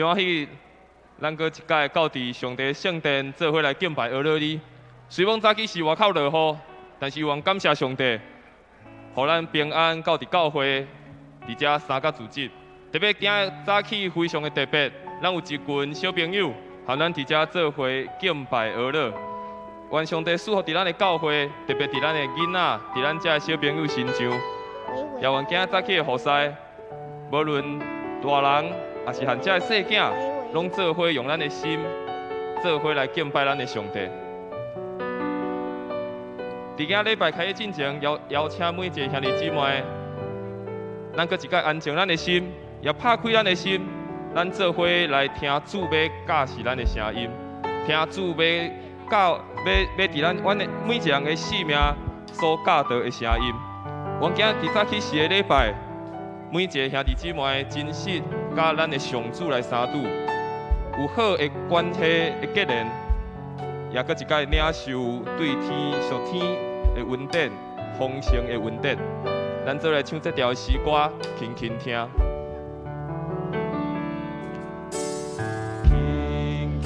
真歡喜，咱閣一擺到佇上帝聖殿做伙來敬拜阿樂你。雖罔早起時外口落雨，但是猶感謝上帝，予咱平安到佇教會，佇遮三角組織。特別今日早起非常的特別，咱有一群小朋友，和咱佇遮做伙敬拜阿樂。願上帝賜福佇咱的教會，特別佇咱的囡仔，佇咱遮的小朋友身上。也願今日早起的服侍，無論大人，抑是和遮的細囝，攏做伙用咱的心，做伙來敬拜咱的上帝。佇今禮拜開始進前，邀邀請每一个兄弟姊妹，咱閣一擺安靜咱的心，也拍開咱的心，咱做伙來聽主欲教示咱的聲音，聽主欲教欲欲佇咱阮的每一个人的生命所教導的聲音。阮今日佇早起時的禮拜，每一个兄弟姊妹真實佮咱的上主來相拄，有好的關係的結連，也閣一擺領受對天屬天的恩典，豐盛的恩典。咱做來唱這條詩歌，輕輕聽。輕輕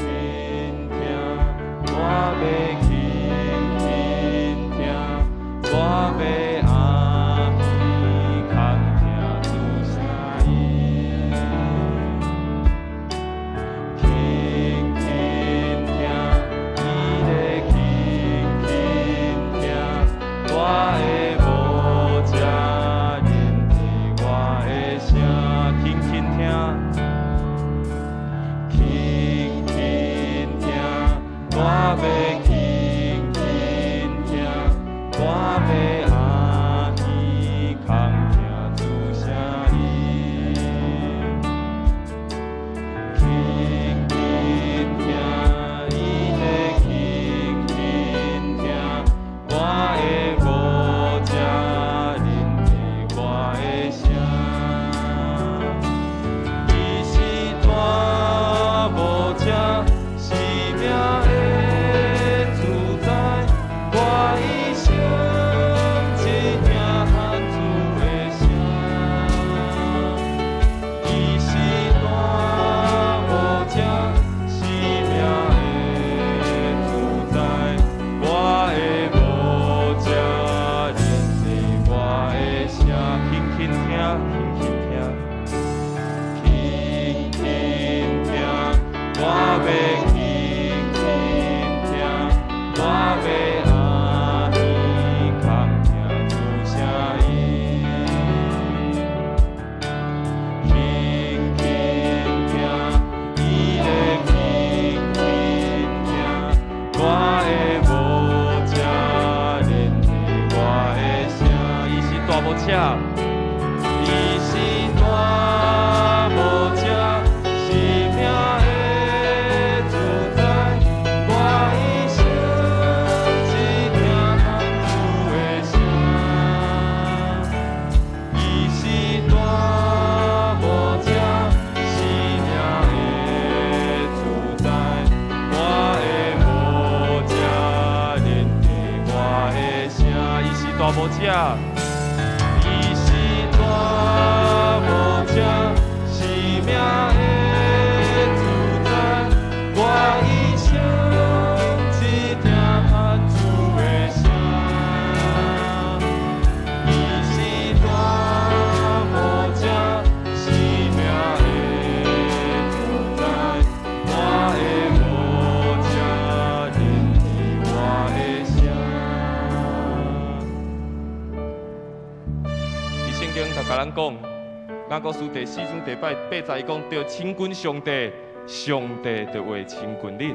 聽，我欲輕輕聽，我欲阿耳孔聽主聲音。輕輕聽，伊咧輕輕聽，我的無遮聆聽我的聲，輕輕聽。輕輕聽，我欲輕輕聽，我欲阿耳孔聽主聲音。輕輕聽，伊咧輕輕聽，我的無遮聆聽我的聲。伊是大無遮生命的主宰，我一生只聽主的聲。伊是大無遮生命的主宰，我的無遮聆聽我的聲，輕輕聽，輕輕聽。輕輕聽，我欲輕輕聽，我欲阿耳孔聽主聲音。輕輕聽，伊咧輕輕聽，我的無遮聆聽我的聲。伊是大無遮。伊是大無遮生命的主宰，我一生只聽主的聲。伊是大無遮生命的主宰，我的無遮聆聽我的聲。伊是大無遮。伊是大無遮生命的主宰，我一生只聽主的聲。伊是大無遮生命的主宰，我的無遮聆聽我的聲。佇聖經就共咱講，雅各書第四章第八八節伊講，著親近上帝，上帝就會親近恁。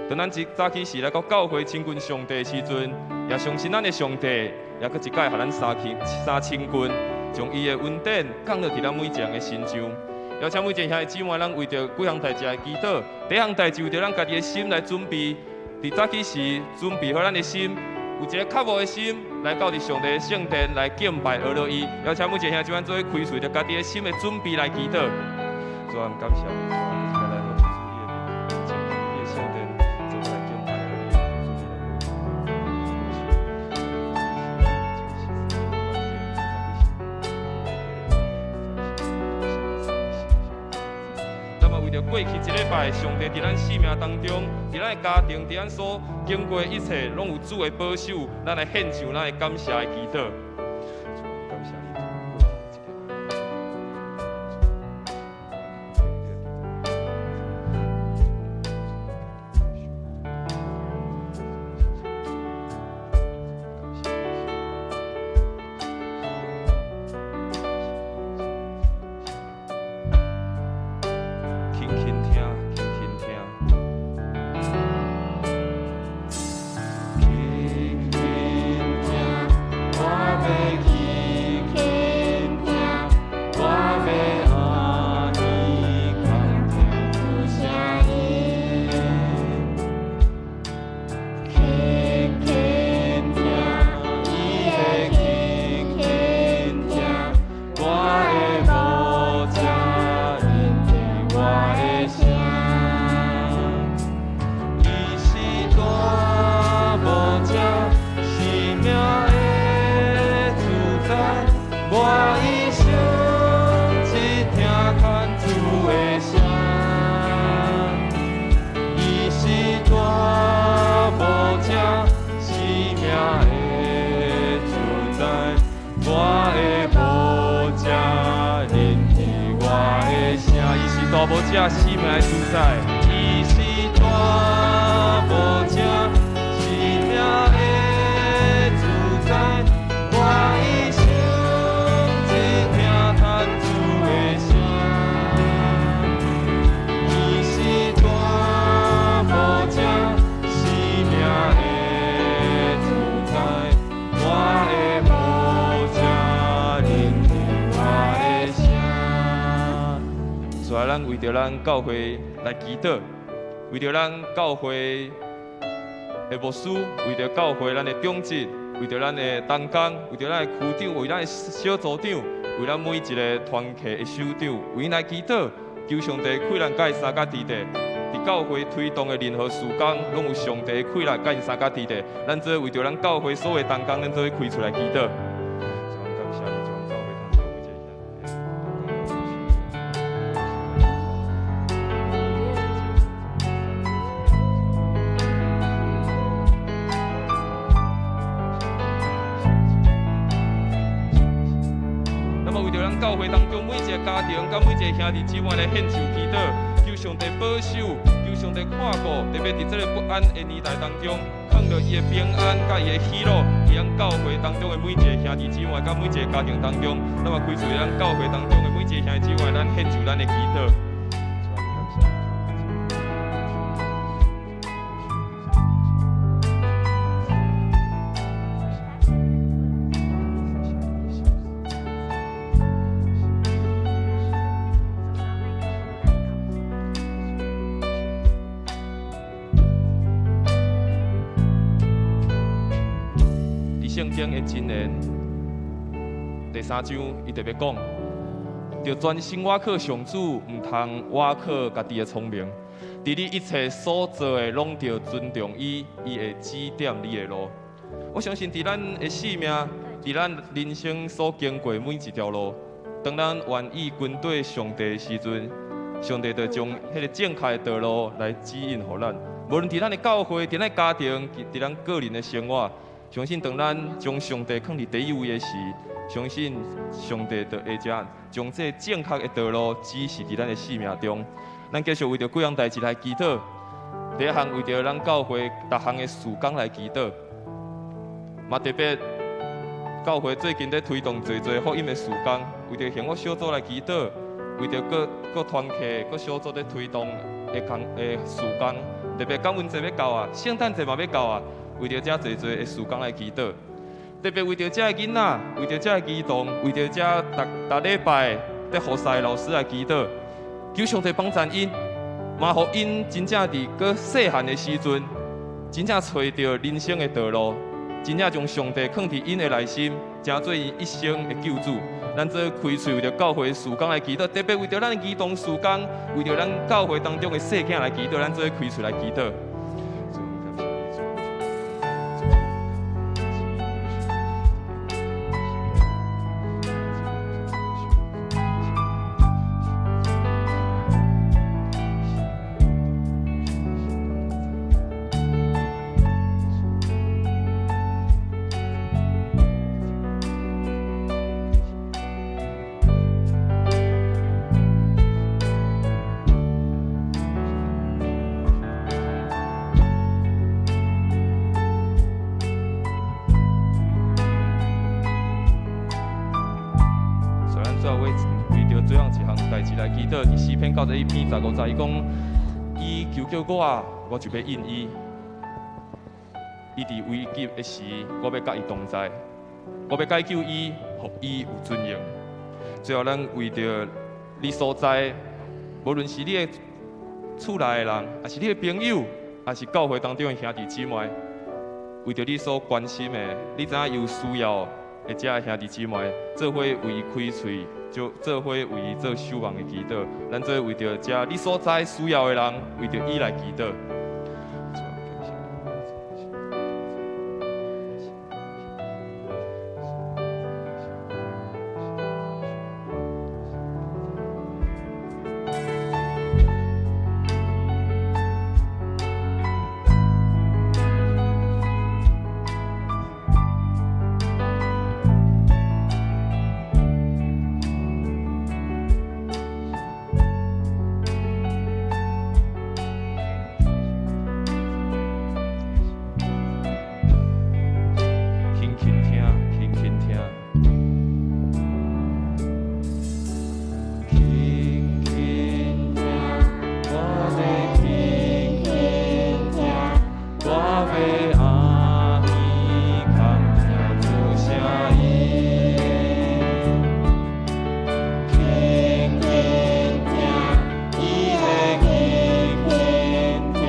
當咱一早起時來到教會親近上帝的時陣，也相信咱的上帝，也閣一擺予咱三親三親近，將伊的恩典降落佇咱每一個人的身上。邀請每一個兄弟姊妹，咱為著幾項代誌來祈禱。第一項代誌為著咱家己的心來準備，佇早起時準備好咱的心，有一個渴慕的心，來到佇上帝的聖殿來敬拜阿樂伊。邀請每一個兄弟姊妹做伙開喙，著家己的心的準備來祈禱。主啊，感謝你，主啊，閣一擺來到主你的面前，你的聖殿，做伙來敬拜阿樂伊。主你來保守。咱嘛為著幾過去一禮拜，上帝佇咱生命當中，佇咱的家庭，佇咱所經過的一切，攏有主的保守，咱來獻上咱的感謝的祈禱。感謝你。輕輕聽，輕輕聽。輕輕聽，我欲輕輕聽，我欲按呢空聽主聲音。輕輕聽，伊的輕輕聽，我的牧者聆聽我的聲。伊是大牧者，生命的主宰，我一生只聽牽主的聲。伊是大牧者，生命的主宰，我的牧者聆聽我的聲。伊是大牧者，生命的主宰。伊是大牧者，生命的主宰，我一生只聽牽主的聲。伊是大牧者，生命的主宰，我的牧者聆聽我的聲。主啊，咱為著咱教會來祈禱，為著咱教會的牧師，為著教會咱的長執，為著咱的同工，為著咱的區長，為咱的小組長，為咱每一个團契的首長，為𪜶來祈禱，求上帝開咱佮伊相佮佇咧。佇教會推動的任何事工，攏有上帝的開來佮𪜶相佮佇咧。咱做為著咱教會所有的同工，咱做伙開喙來祈禱。感謝你，將教會當中每一個人。那麼為著咱教會當中每一个家庭，佮每一个兄弟姊妹來獻上祈禱，求上帝保守，求上帝看顧，特別佇這个不安的年代當中，囥著伊的平安佮伊的喜樂，佇咱教會當中的每一個兄弟姊妹佮每一个家庭當中，那麼開喙咱教會當中的每一個兄弟姊妹，咱獻上咱的祈禱。佇聖經的箴言第三章，伊特別講，著專心倚靠上主，毋通倚靠家己的聰明。佇你一切所做的，攏著尊重伊，伊會指點你的路。我相信，佇咱的生命，佇咱人生所經過每一條路，當咱願意跟綴上帝的時陣，上帝就將彼个正確的道路來指引予咱。無論佇咱的教會、佇咱的家庭、佇咱個人的生活，相信當咱將上帝放佇第一位的時，相信上帝就會將這正確的道路指示佇咱的生命中。咱繼續為著幾項代誌來祈禱。第一項為著咱教會逐項的事工來祈禱，嘛特別教會最近咧推動濟濟福音的事工，為著幸福小組來祈禱，為著各各團契、各小組咧推動的工的事工，特別感恩節欲到啊，聖誕節嘛欲到啊，為著遮濟濟的事工來祈禱，特別為著遮的囡仔，為著遮的兒童，為著遮逐逐禮拜咧服侍的老師來祈禱，求上帝幫贊𪜶，嘛予𪜶真正佇閣細漢的時陣，真正揣著人生的道路，真正將上帝囥佇𪜶的內心，成做𪜶一生的救主。咱做開喙為著教會事工來祈禱，特別為著咱的兒童事工，為著咱教會當中的細囝來祈禱，咱做開喙來祈禱。誌來祈禱。佇詩篇91篇15節，伊講：伊求叫我，我就欲應伊。伊佇危急的時，我欲佮伊同在，我欲解救伊，予伊有尊榮。最後，咱為著你所在，無論是你的厝內的人，抑是你的朋友，抑是教會當中的兄弟姊妹，為著你所關心的，你知影有需要的這兄弟姊妹，做伙為伊開喙，就做伙為伊做守望的祈禱。咱做伙為著這你所在需要的人，為著伊來祈禱。輕輕聽，輕輕聽，輕輕聽，我欲輕輕聽，我欲阿耳孔聽主聲音。輕輕聽，伊的輕輕聽，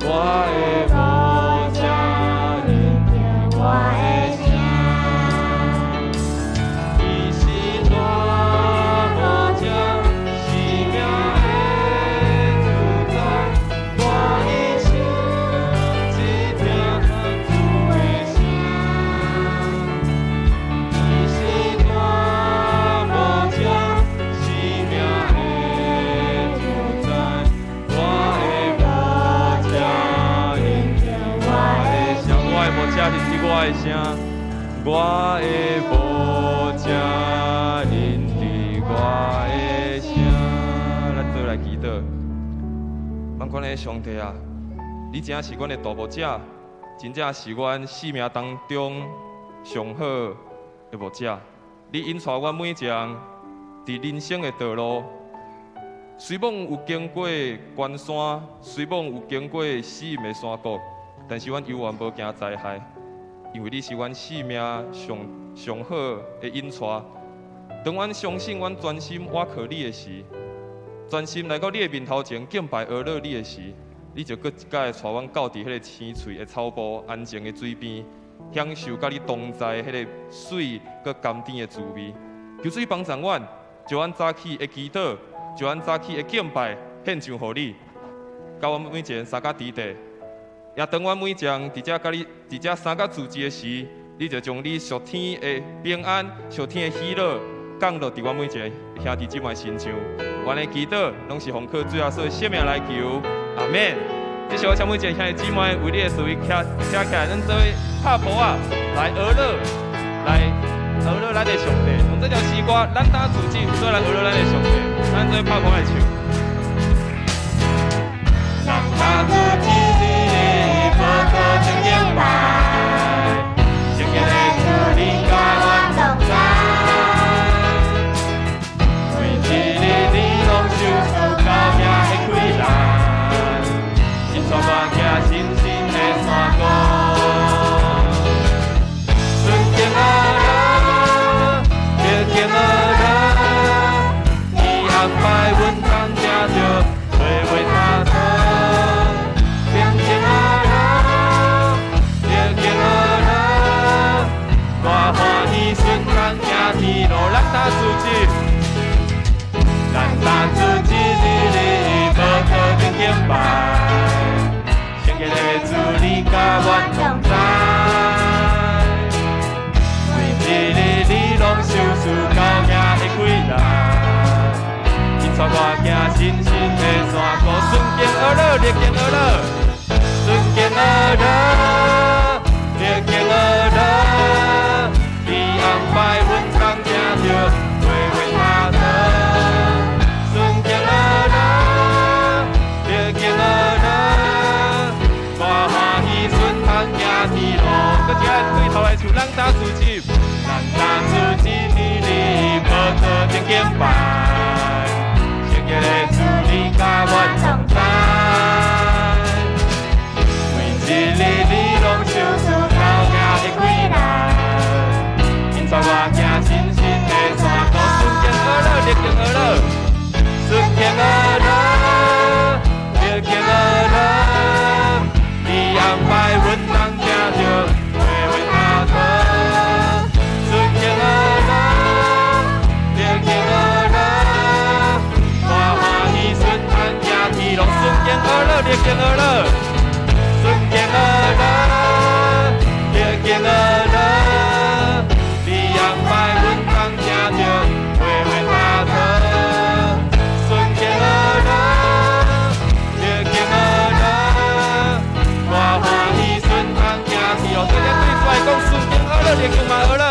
我的牧者聆聽我的聲。伊是大牧者，生命的主宰，我一生只聽主的聲。伊是大牧者，生命的主宰，我的牧者聆聽我的聲，我的牧者認得我的聲，我的牧者認得我的聲。咱做來祈禱，萬軍的上帝啊，你真正是阮的大牧者，真正是阮生命當中上好的牧者。你引帶阮每一個人佇人生的道路，雖罔有經過關山，雖罔有經過死蔭的山谷，但是阮猶原無驚災害，因為你是阮生命上上好的引帶。當阮相信阮專心倚靠你的時，專心來到你的面頭前敬拜阿樂你的時，你就閣一擺帶阮到佇彼个青翠的草埔、安靜的水邊，享受佮你同在彼个水閣甘甜的滋味。求主幫助阮，將阮早起的祈禱，將阮早起的敬拜獻上予你，佮阮每一个人相佮佇地。也當阮每一個人佇遮佮你佇遮相佮聚集的時，你就將你屬天的平安、屬天的喜樂降落佇阮每一個兄弟姊妹身上。阮的祈禱攏是奉靠主耶穌的聖名來求，阿們。這時候，請每一個兄弟姊妹為你的座位徛徛起來，咱做伙拍噗仔來呵咾，來呵咾咱的上帝。用這條詩歌，咱當自己做來呵咾咱的上帝，咱做伙拍噗仔來唱。咱當做一日無可頂敬拜，聖潔的主你佮阮同在，每一日你攏受賜救命的氣力，引帶我行信心的山谷。順境呵咾，逆境呵咾，伊安排阮通行著歲月他途。平靜呵咾，逆境呵咾，我歡喜順通行天路，咱打自己，咱打自己日日無可頂敬拜，聖潔的主你佮阮同在，每一日你攏受賜救命的氣力，引帶我行信心的山谷，順境呵咾，逆境呵咾，順境呵咾，逆境呵咾，伊安排阮通行著歲月他途。順境呵咾，逆境呵咾，我歡喜順通行天路。閣一下對頭來唱，咱打自己，咱打自己，你無可頂敬拜。阮同在。每一日你攏受主頭行的困難，𪜶帶我行真實的山路，順境呵樂，逆境呵樂，順境呵樂，逆境呵樂，你安排阮通聽著話話頭頭，順境呵樂，逆境呵樂，我歡喜順通行天路，順境呵樂，逆境呵樂，順境呵樂，逆境呵樂，你安排阮通聽著話話頭頭，順境呵樂，逆境呵樂，我歡喜順通行天路。大家對出來講，順境呵樂，逆境嘛呵樂，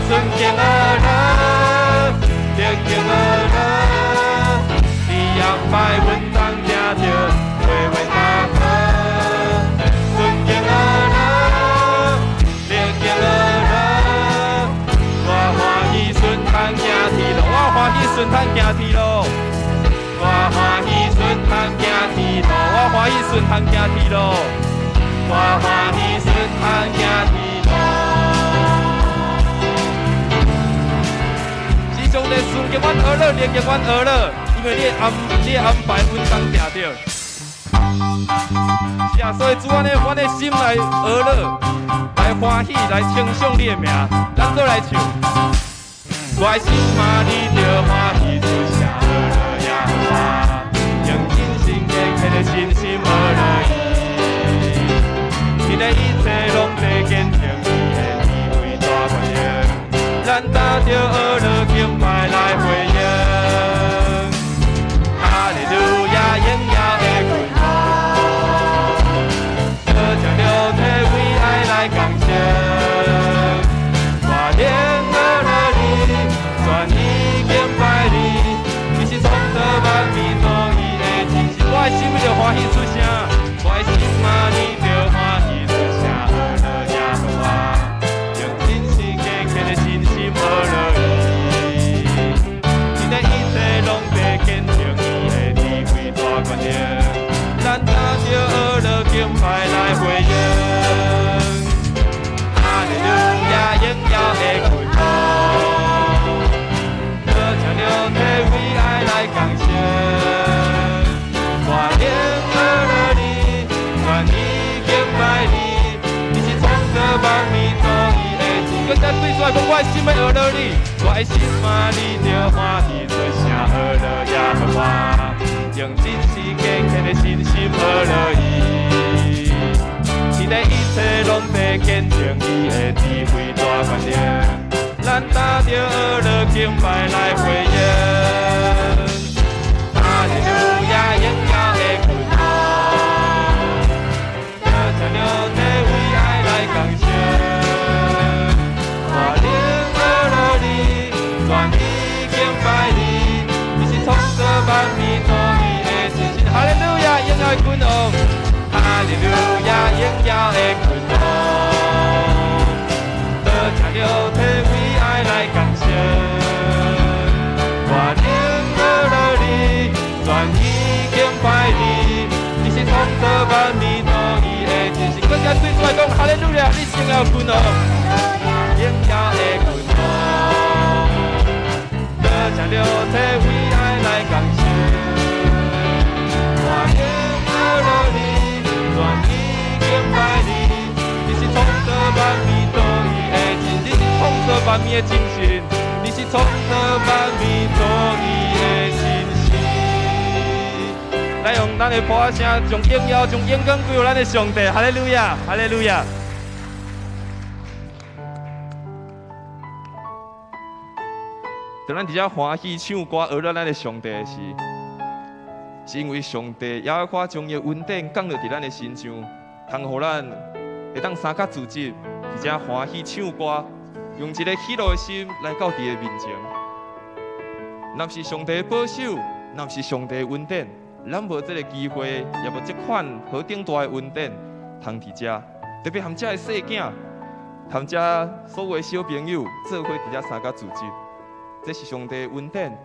順境呵樂，逆境呵樂，你安排阮通聽著話話頭頭，順境呵樂，逆境呵樂，我歡喜順通行天路，我歡喜順通行天路，我歡喜順通行天路，我歡喜順通行天路，我歡喜順通行天路。是上帝順境阮呵樂，逆境阮呵樂，因為你的安排阮當定著。是啊，所以主，阮的心來呵樂，來歡喜，來稱頌你的名，咱做來唱。我的心嘛，你著歡喜出聲呵樂耶和華，用真心敬虔的信心呵樂伊，天的一切攏在見證伊的智慧大權能，咱擔著呵樂敬拜來回應。哈利路亞，榮耀的君王，多謝肉體為愛來工成，我靈呵樂你，全意敬拜你，你是創造萬物造伊的真神，我的心就歡喜出聲，我的心嘛，你著歡喜出聲呵樂耶和華，用真實敬虔的信心呵樂伊，天的一切攏在見證伊的智慧大權能，咱擔著呵樂敬拜來回應。哈利路亞，榮耀的君王，多謝肉體為愛來工成，我靈呵樂你，全意敬拜你，你是創造萬物造伊的真。閣再對出來講，我的心欲呵樂你，我的心嘛，你著歡喜出聲呵樂耶和華，用真實敬虔的信心呵樂伊，天的一切攏在見證伊的智慧大權能，咱擔著呵樂敬拜來回應。哈利路亞，榮耀的君王，多謝肉體為愛來工成，我靈呵樂你，全意敬拜你，你是創造萬物造伊的真神。哈利路亞，榮耀的君王，哈利路亞，榮耀的君王，多謝肉體為愛來工成，我靈呵樂你，全意敬拜你，你是創造萬物造伊的真神。閣再對出來講，哈利路亞，你是榮耀君王，榮耀的君王，多謝肉體為愛來工成，我靈呵樂你，全意敬拜你，你是創造萬物造伊的真，你是創造萬物的真神，你是創造萬物造伊的真神。來用咱的破聲，將榮耀、將榮光歸予咱的上帝，哈利路亞，哈利路亞。當咱佇遮歡喜唱歌，呵樂咱的上帝時，是因為上帝耶和華將伊的恩典降落佇咱的身上，通予咱會當三較自在，佇遮歡喜唱歌，用一個喜樂的心來到佇伊的面前。若毋是上帝的保守，若毋是上帝的恩典，咱無這個機會，也無這款何等大的恩典，通佇遮，特別含遮的細囝，含遮所有的小朋友做伙佇遮三較聚集，這是上帝的恩典，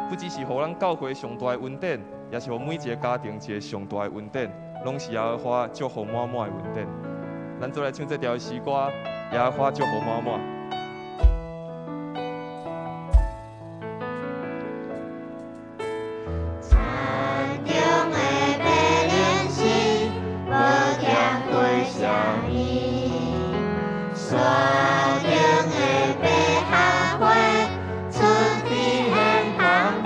不只是予咱教會上大的恩典，也是予每一个家庭一个上大的恩典，攏是耶和華祝福滿滿的恩典。咱做來唱這條詩歌，耶和華祝福滿滿。山中的白靈心，無欠過啥物；山頂的百合花，出佇現旁邊，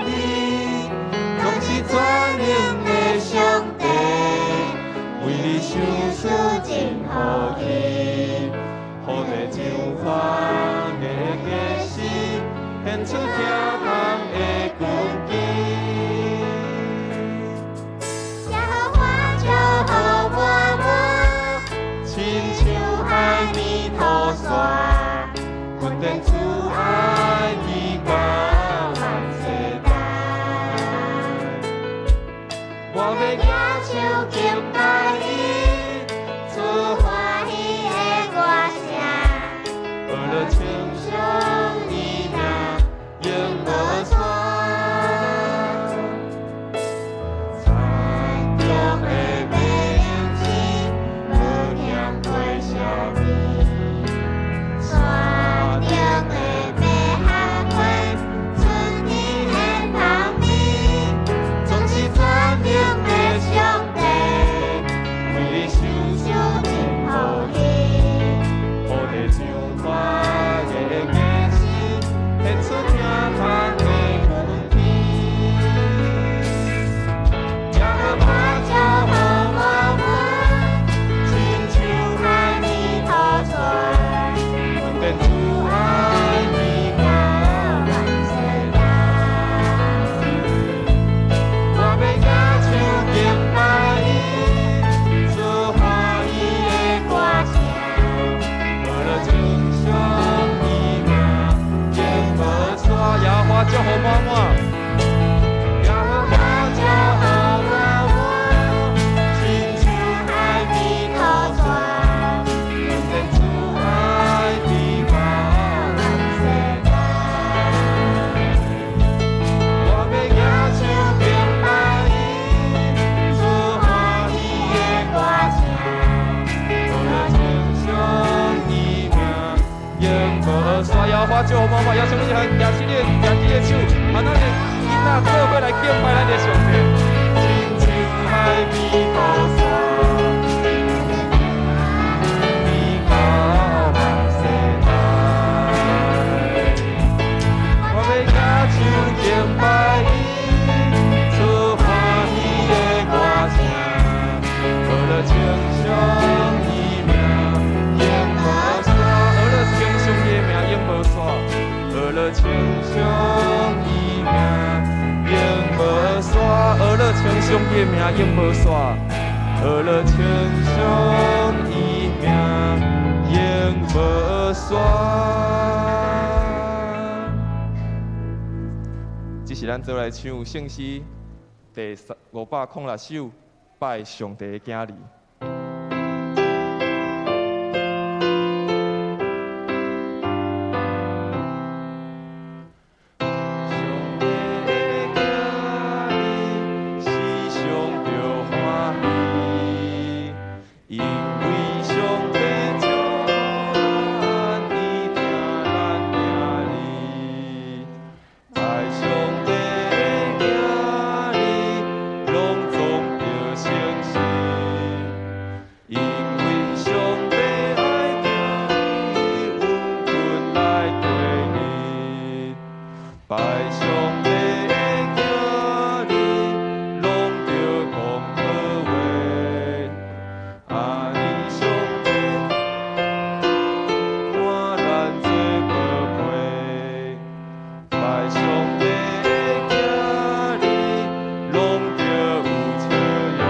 總是全能的上帝，為你賞賜真福氣，予地上凡的果實，獻出疼痛的根基。耶和華祝福滿滿，親像海彌陀山，恩典慈愛直到萬世代。我欲舉手敬拜伊，出歡喜的歌聲，學了稱頌伊名，永無煞。山中的白靈心，無欠過啥物；山頂的百合花，出佇現旁邊，總是全能的上帝，為你賞賞賜真福氣，予地上凡的果實，獻出疼痛的根基。耶和華祝福滿滿，親像海彌陀山，恩典慈愛直到萬世代。我欲舉手敬拜伊，出歡喜的歌聲，學了稱頌伊名，永無煞。耶和華祝福滿滿，耶和華祝福滿滿，親像海彌陀山，恩典慈愛直到萬世代。我欲舉手敬拜伊，出歡喜的歌聲，學了稱頌伊名，永無煞。耶和華祝福滿滿，邀請你舉這個手，啊，咱的囡仔做伙來敬拜咱的上帝，親像海彌陀山，直到萬世代。我欲舉手敬拜伊，出歡喜的歌聲，學了稱頌伊名，永無煞。學了稱頌伊名，永無煞。學了稱頌伊名，永無煞。學了稱頌伊名，永無煞。學了稱頌伊名，永無煞。這是咱做來唱聖詩第506首，拜上帝的囝兒。上帝的囝兒是上著歡喜，因為上帝祝福咱，伊疼咱囝兒。拜上帝的囝兒，攏總著誠實，因為上帝愛疼伊，溫困來過日。拜上帝的囝兒，攏著講好話。啊，你上帝看咱做寶貝，拜上帝的囝兒，攏著有笑容，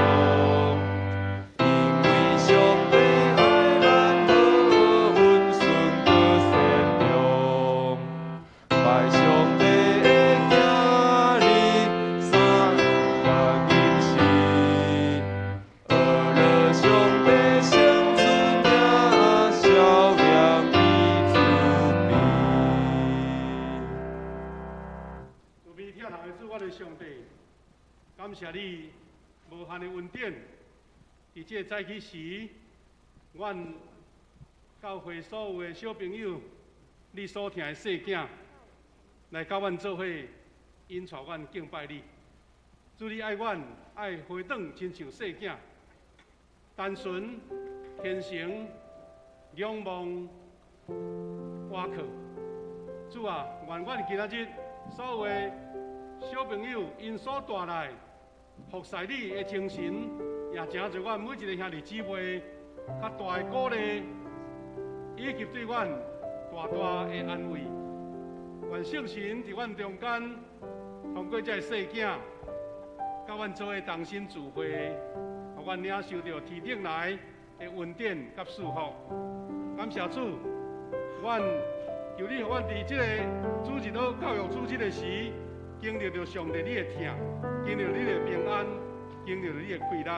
因為上帝愛咱好，溫順閣善良。拜上帝的囝兒，三角銀絲，學了上帝聖子名，笑臉伊慈悲。慈悲疼痛的主，我的上帝，感感謝你無限的恩典。佇這个早起時，阮教會所有的小朋友，你所疼的細囝，來佮阮做伙，引帶阮敬拜你。主，你愛阮，愛回轉，親像細囝，單純、虔誠、仰望、倚靠。主啊，願阮今仔日所有的小朋友，𪜶所帶來服侍你的精神，也成就阮每一个兄弟姊妹較大的鼓勵，以及對阮大大的安慰。願聖神佇阮中間，通過這个細囝，佮阮做伙同心聚會，予阮領受著天頂來的恩典佮祝福。感謝主，阮求你予阮佇這個主日學教育主日的時，經歷著上帝你的疼，經歷著你的平安，經歷著你的氣力。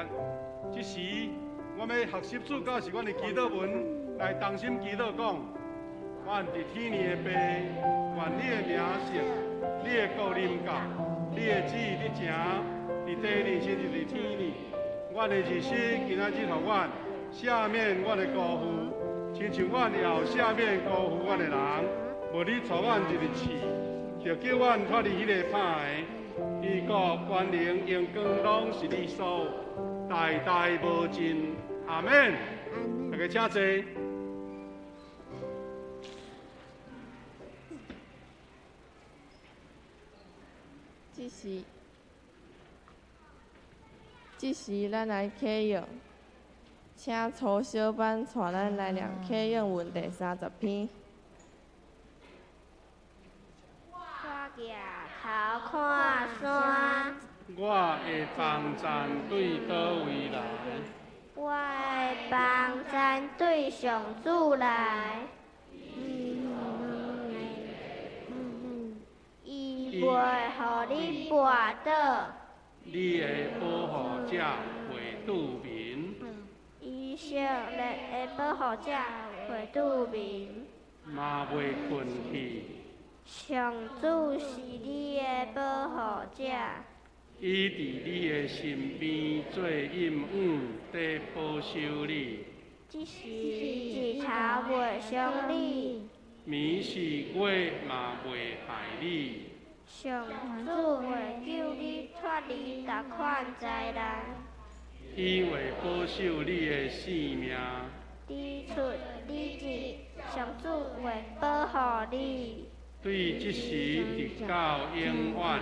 這時，我欲學習主教示阮的祈禱文，來同心祈禱講：阮佇天父的爸，願你的名聖，你的國臨到，你的旨意得成，佇地裡親像佇天裡。阮的日食今仔日予阮，赦免阮的辜負，親像阮也有赦免辜負阮的人。無你帶阮入去試，就救阮脫離彼個歹的。伊國權能榮光攏是你所有，代代無盡。阿們。大家請坐。這時，這時咱來啟用，請初小班帶咱來念啟用文第30篇。我舉頭看山，我的幫贊對佗位來？我的幫贊對上主來。伊袂予你跋倒。你的保護者袂拄眠。伊惜力的保護者袂拄眠。嘛袂睏去。上主是你的保護者。伊佇你的身邊做蔭影，佇保守你。這時日頭袂傷你。暝時月嘛袂害你。上主會救你脫離逐款災難。伊會保守你的性命。日出日入，上主會保護你。對這時直到永遠。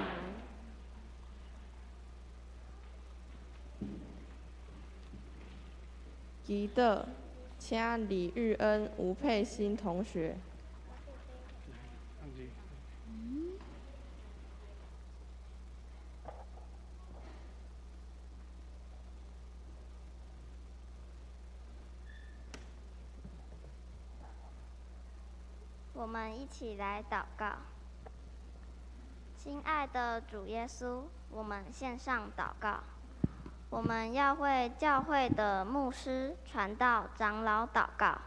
祈禱，請李玉恩、吳佩欣同學。我們一起來禱告。親愛的主耶穌，我們獻上禱告。我們要為教會的牧師、傳道、長老禱告，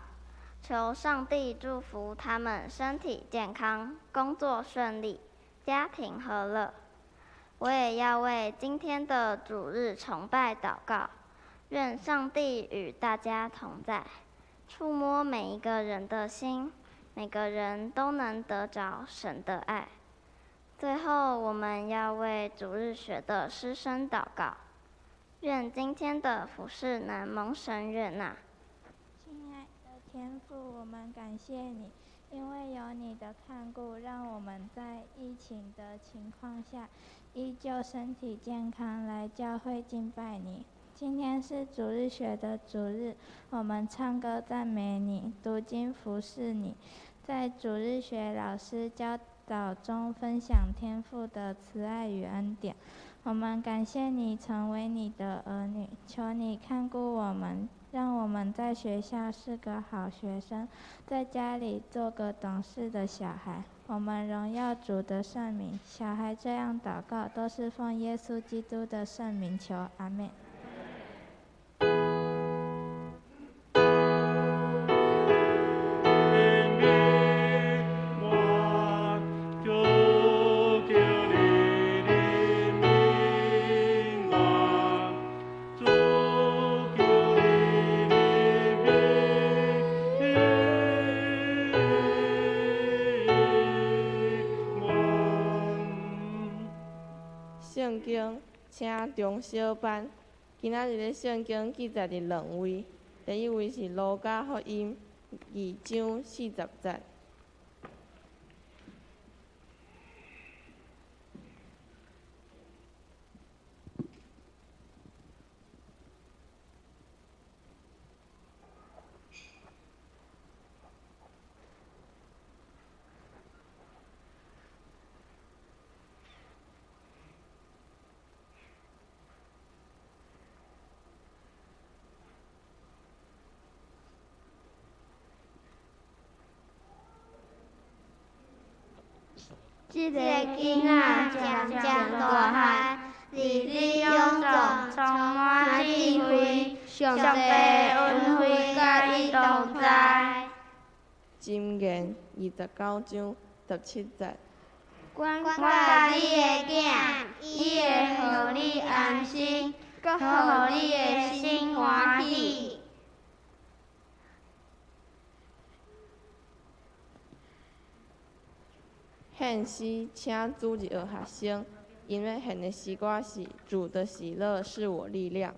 求上帝祝福他們身體健康、工作順利、家庭和樂。我也要為今天的主日崇拜禱告，願上帝與大家同在，觸摸每一個人的心，每個人都能得著神的愛。最後，我們要為主日學的師生禱告，願今天的服事能蒙神悅納。親愛的天父，我們感謝你，因為有你的看顧，讓我們在疫情的情況下，依舊身體健康來教會敬拜你。今天是主日學的主日，我們唱歌讚美你，讀經服侍你，在主日學老師教導中分享天父的慈愛與恩典。我們感謝你成為你的兒女，求你看顧我們，讓我們在學校是個好學生，在家裡做個懂事的小孩。我們榮耀主的聖名，小孩這樣禱告，都是奉耶穌基督的聖名求，阿們。我求求你憐憫，圣经，请中小班。今仔日的圣经记载伫两位，第一位是路加福音2章40节。这个囡仔渐渐大汉，日日勇壮，充满智慧，上帝的恩惠佮伊同在。箴言29章17节。管教你的囝，伊会予你安心，阁予你的心欢喜。献诗，请主日学学生，𪜶欲献的诗歌是《主的喜乐是我力量》。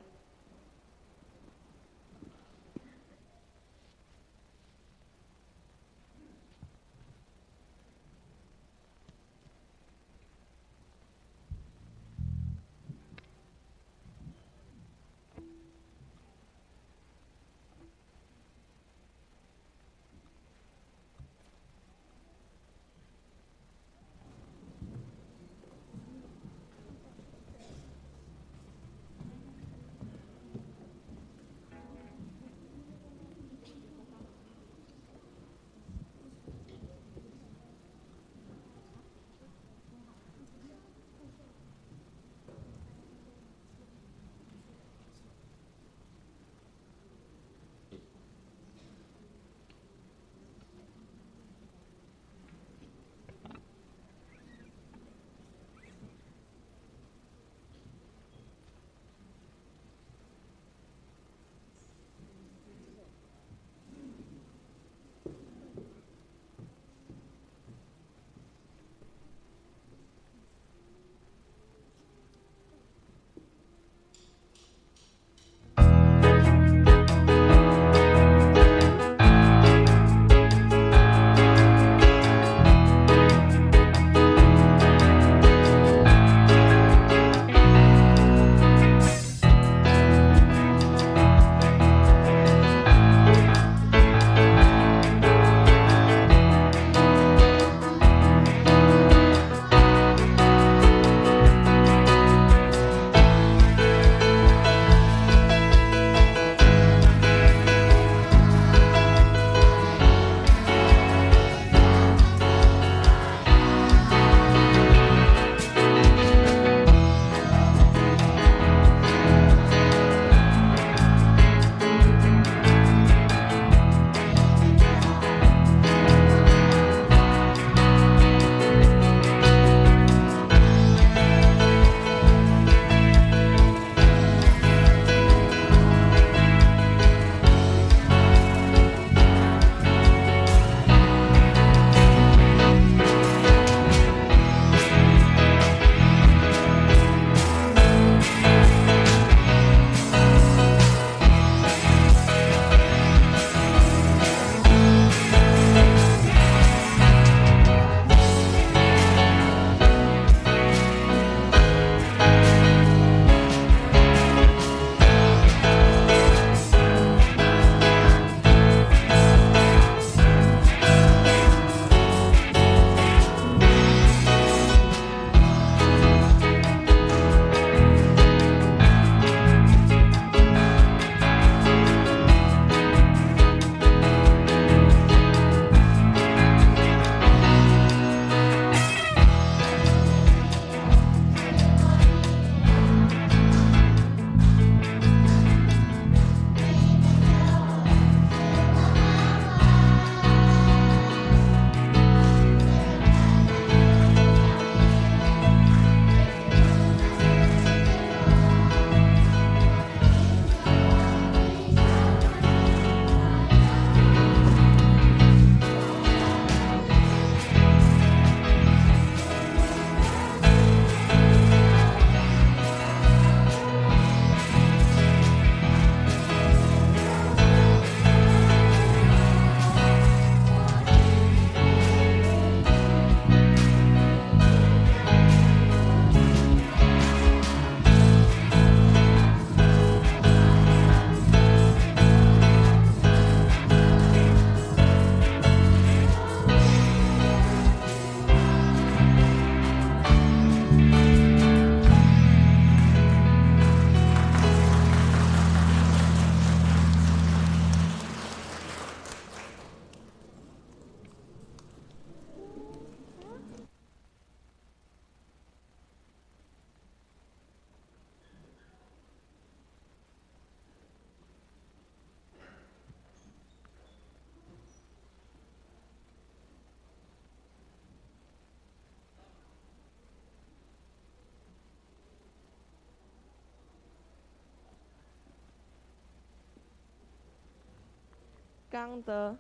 讲道，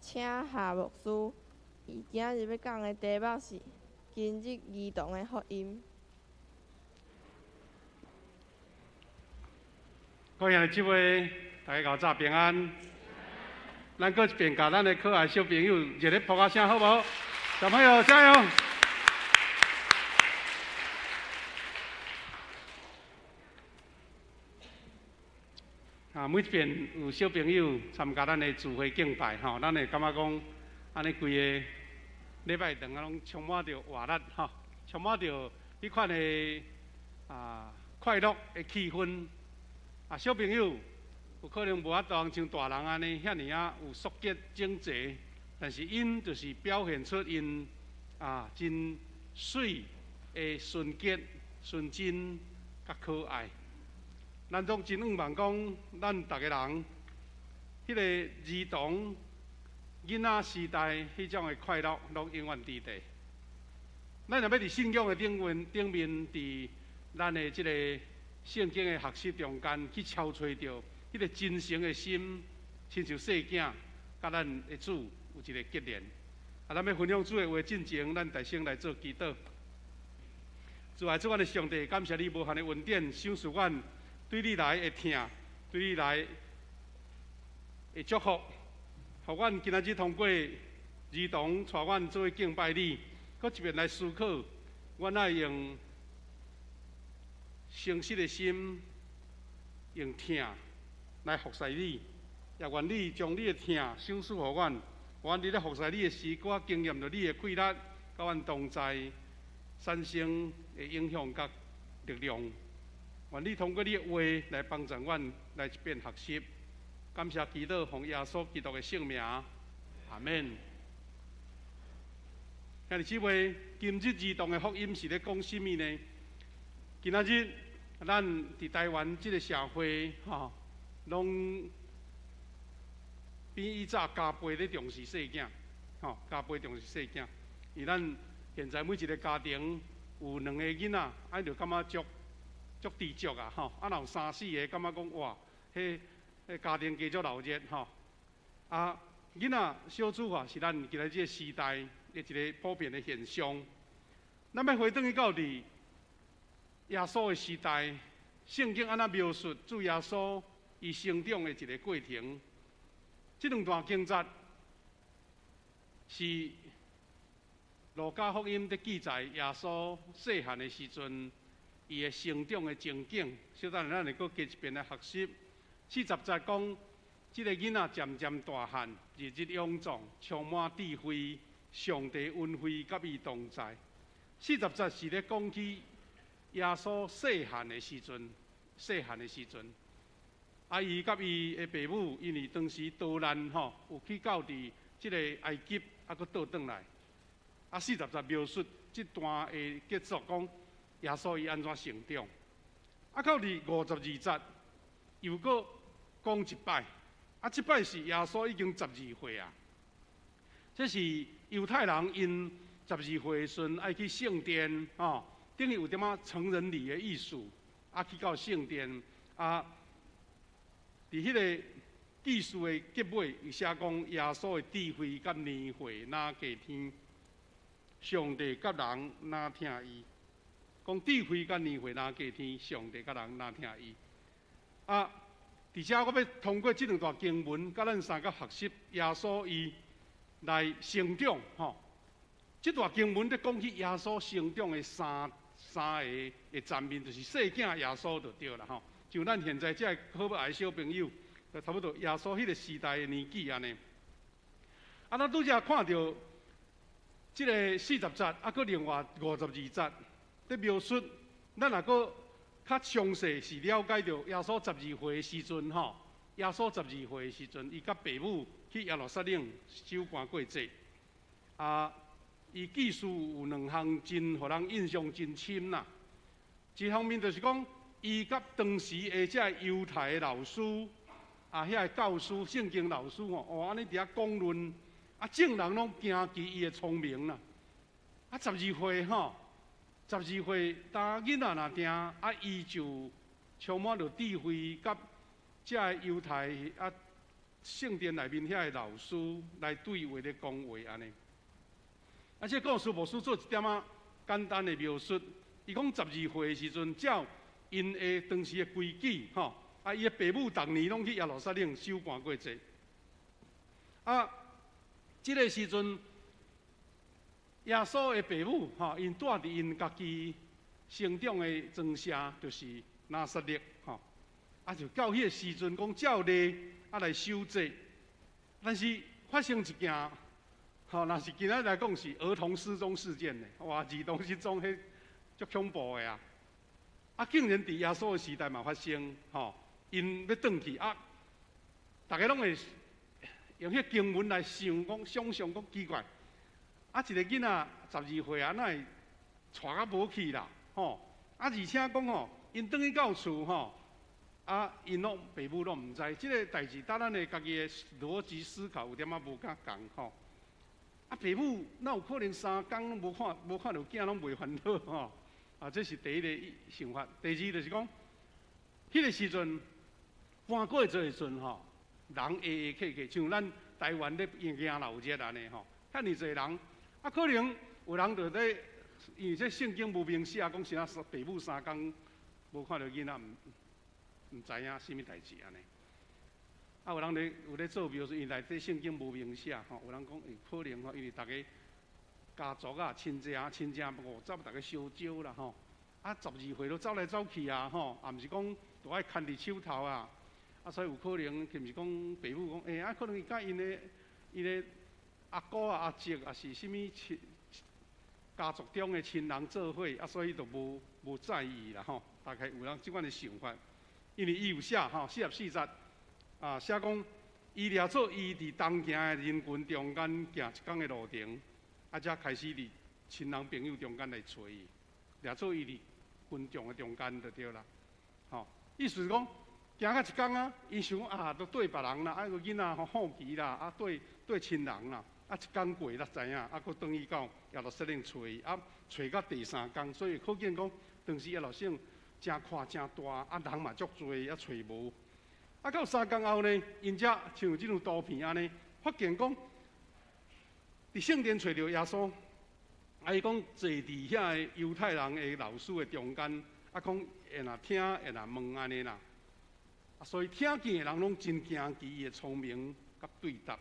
请夏牧师。伊今仔日欲讲的题目是今日儿童的福音。各位兄弟姊妹，大家早平安。咱阁一遍，共咱的可爱小朋友热烈拍仔声，好无？小朋友加油！啊，每一遍有小朋友参加咱的聚会敬拜，吼，咱会感觉讲，按呢规个礼拜堂啊，拢充满著活力，吼，充满著彼款的快乐的气氛。啊，小朋友有可能无法度像大人按呢遐尔仔有束结整齐，但是𪜶就是表现出𪜶真媠的纯洁、纯真佮可爱。咱拢真向望讲，咱逐个人，彼个儿童、囡仔时代彼种的快乐，拢永远伫咧。咱若欲伫信仰的顶面、顶面，伫咱的这个圣经的学习中间，去超揣著彼个真诚的心，亲像细囝，佮咱的主有一个结连。啊，咱欲分享主的话进前，咱大声来做祈祷。主爱主，阮的上帝，感谢你无限的恩典，赏赐阮对你来的疼，对你来的祝福，予阮今仔日通过儿童带阮做伙敬拜你，阁一遍来思考，阮爱用诚实的心，用疼来服侍你，也愿你将你的疼赏赐予阮，阮伫咧服侍你的时，阁经验著你的气力，佮阮同在，产生的影响佮力量。愿你通过你的话来帮助阮来一遍学习。感谢祈祷，奉耶稣基督的圣名，阿们。兄弟姊妹，今日儿童的福音是咧讲啥物呢？今仔日咱伫台湾这个社会，吼，拢比以早加倍咧重视细囝，吼，加倍重视细囝。因为咱现在每一个家庭有两个囡仔，啊，就感觉足足知足啊，吼！啊，若有三四个，感觉讲哇，彼家庭加足闹热，吼！啊，囡仔少子化是咱今仔这个时代的一个普遍的现象。咱欲回转去到伫耶稣的时代，圣经按怎描述主耶稣伊成长的一个过程？这两段经节是路加福音伫记载耶稣细汉的时阵，伊的成长的情景。小等下咱会阁加一遍来学习。40节讲，这个囡仔渐渐大汉，日日勇壮，充满智慧，上帝恩惠佮伊同在。40节是咧讲起耶稣细汉的时阵，细汉的时阵，啊，伊佮伊的爸母，因为当时逃难吼，有去到伫这个埃及，啊，阁倒转来。啊，40节描述这段的结束，讲耶稣伊按怎成长。啊，到伫52节，又阁讲一摆。啊，这摆是耶稣已经十二岁啊。这是犹太人𪜶十二岁的时阵爱去圣殿，吼，等于有点仔成人礼的意思，啊，去到圣殿，啊，伫彼个记事的结尾，伊写讲耶稣的智慧佮年岁若过天，上帝佮人若疼伊。讲智慧佮年岁若过天，上帝佮人若疼伊。啊，伫遮我欲通过这两段经文，佮咱三个学习耶稣伊来成长，吼。这段经文咧讲起耶稣成长的三个的层面，就是细囝耶稣就对啦，吼。就咱现在这个可爱小朋友，就差不多耶稣彼个时代的年纪按呢。啊，咱拄才看著这个40节，啊，阁另外52节咧描述，咱若阁较详细是了解著耶稣十二岁的时阵，吼，耶稣十二岁的时阵，伊佮爸母去耶路撒冷守关过节。啊，伊记事有两项真，予人印象真深啦。一方面就是讲，伊佮当时的这犹太的老师，啊，遐个教师、圣经老师吼，哦，按呢伫遐讲论，啊，众人拢惊奇伊的聪明啦。啊，十二岁吼，十二岁，当囡仔若定，啊，伊就充满著智慧，佮这个犹太啊聖殿內面遐个老師來對話咧講話按呢。啊，這個故事牧師做一點仔簡單的描述。伊講十二歲的時陣，照𪜶的當時的規矩，吼，啊，伊的爸母逐年攏去耶路撒冷守逾越節。啊，這个時陣，耶穌的爸母，吼，𪜶住佇𪜶家己成長的莊城，就是拿撒勒，吼。啊，就到彼个時陣，講照例啊來守節，但是發生一件，吼，若是今仔來講是兒童失蹤事件呢，哇，兒童失蹤彼足恐怖的啊！啊，竟然佇耶穌的時代嘛發生，吼，𪜶欲轉去啊，逐家攏會用彼經文來想，講想像講奇怪，啊，一个囡仔十二歲啊，哪會帶甲無去啦？吼，啊，而且講吼，𪜶轉去到厝吼，啊，𪜶攏爸母攏毋知，這个代誌，搭咱的家己的邏輯思考有點仔無佮仝吼。啊，爸母哪有可能三工攏無看無看著囝攏袂煩惱吼？啊，這是第一个想法。第二就是講，彼个時陣搬過節的時陣吼，人挨挨客客，像咱台灣咧迎老節按呢吼，遐爾濟人，啊，可能有人就咧，因為這聖經無明寫講啥爸母三工無看著囡仔，毋知影啥物代誌按呢。啊，有人咧有咧做描述，因內底聖經無明寫吼，有人講會可能吼，因為逐家家族啊、親戚啊、親戚五十逐家相招啦吼，啊，十二歲都走來走去啊吼，也毋是講都愛牽佇手頭啊，啊，所以有可能是毋是講爸母講，欸，啊，可能伊佮𪜶的阿姑啊、阿叔，抑是啥物親家族中的親人做伙，啊，所以就無在意啦吼。大概有人這款的想法，因為伊有寫吼，44節啊，寫講伊掠做伊佇同行的人群中間行一工的路程，啊，才開始佇親人朋友中間來揣伊，掠做伊佇群眾的中間就對啦。吼，意思是講行到一工啊，伊想講啊，都綴別人啦，啊個囡仔吼好奇啦，啊綴綴親人啦，啊一工過才知影，啊閣轉去到耶路撒冷揣伊，啊揣到第三工，所以可見講當時耶路撒冷誠闊誠大，啊人嘛足濟，啊揣無。啊到三工後呢，𪜶才像這張圖片按呢，發現講佇聖殿揣著耶穌，啊伊講坐佇遐个猶太人的老師的中間，啊講會若聽會若問按呢啦。啊所以聽見的人攏真驚奇伊的聰明佮對答。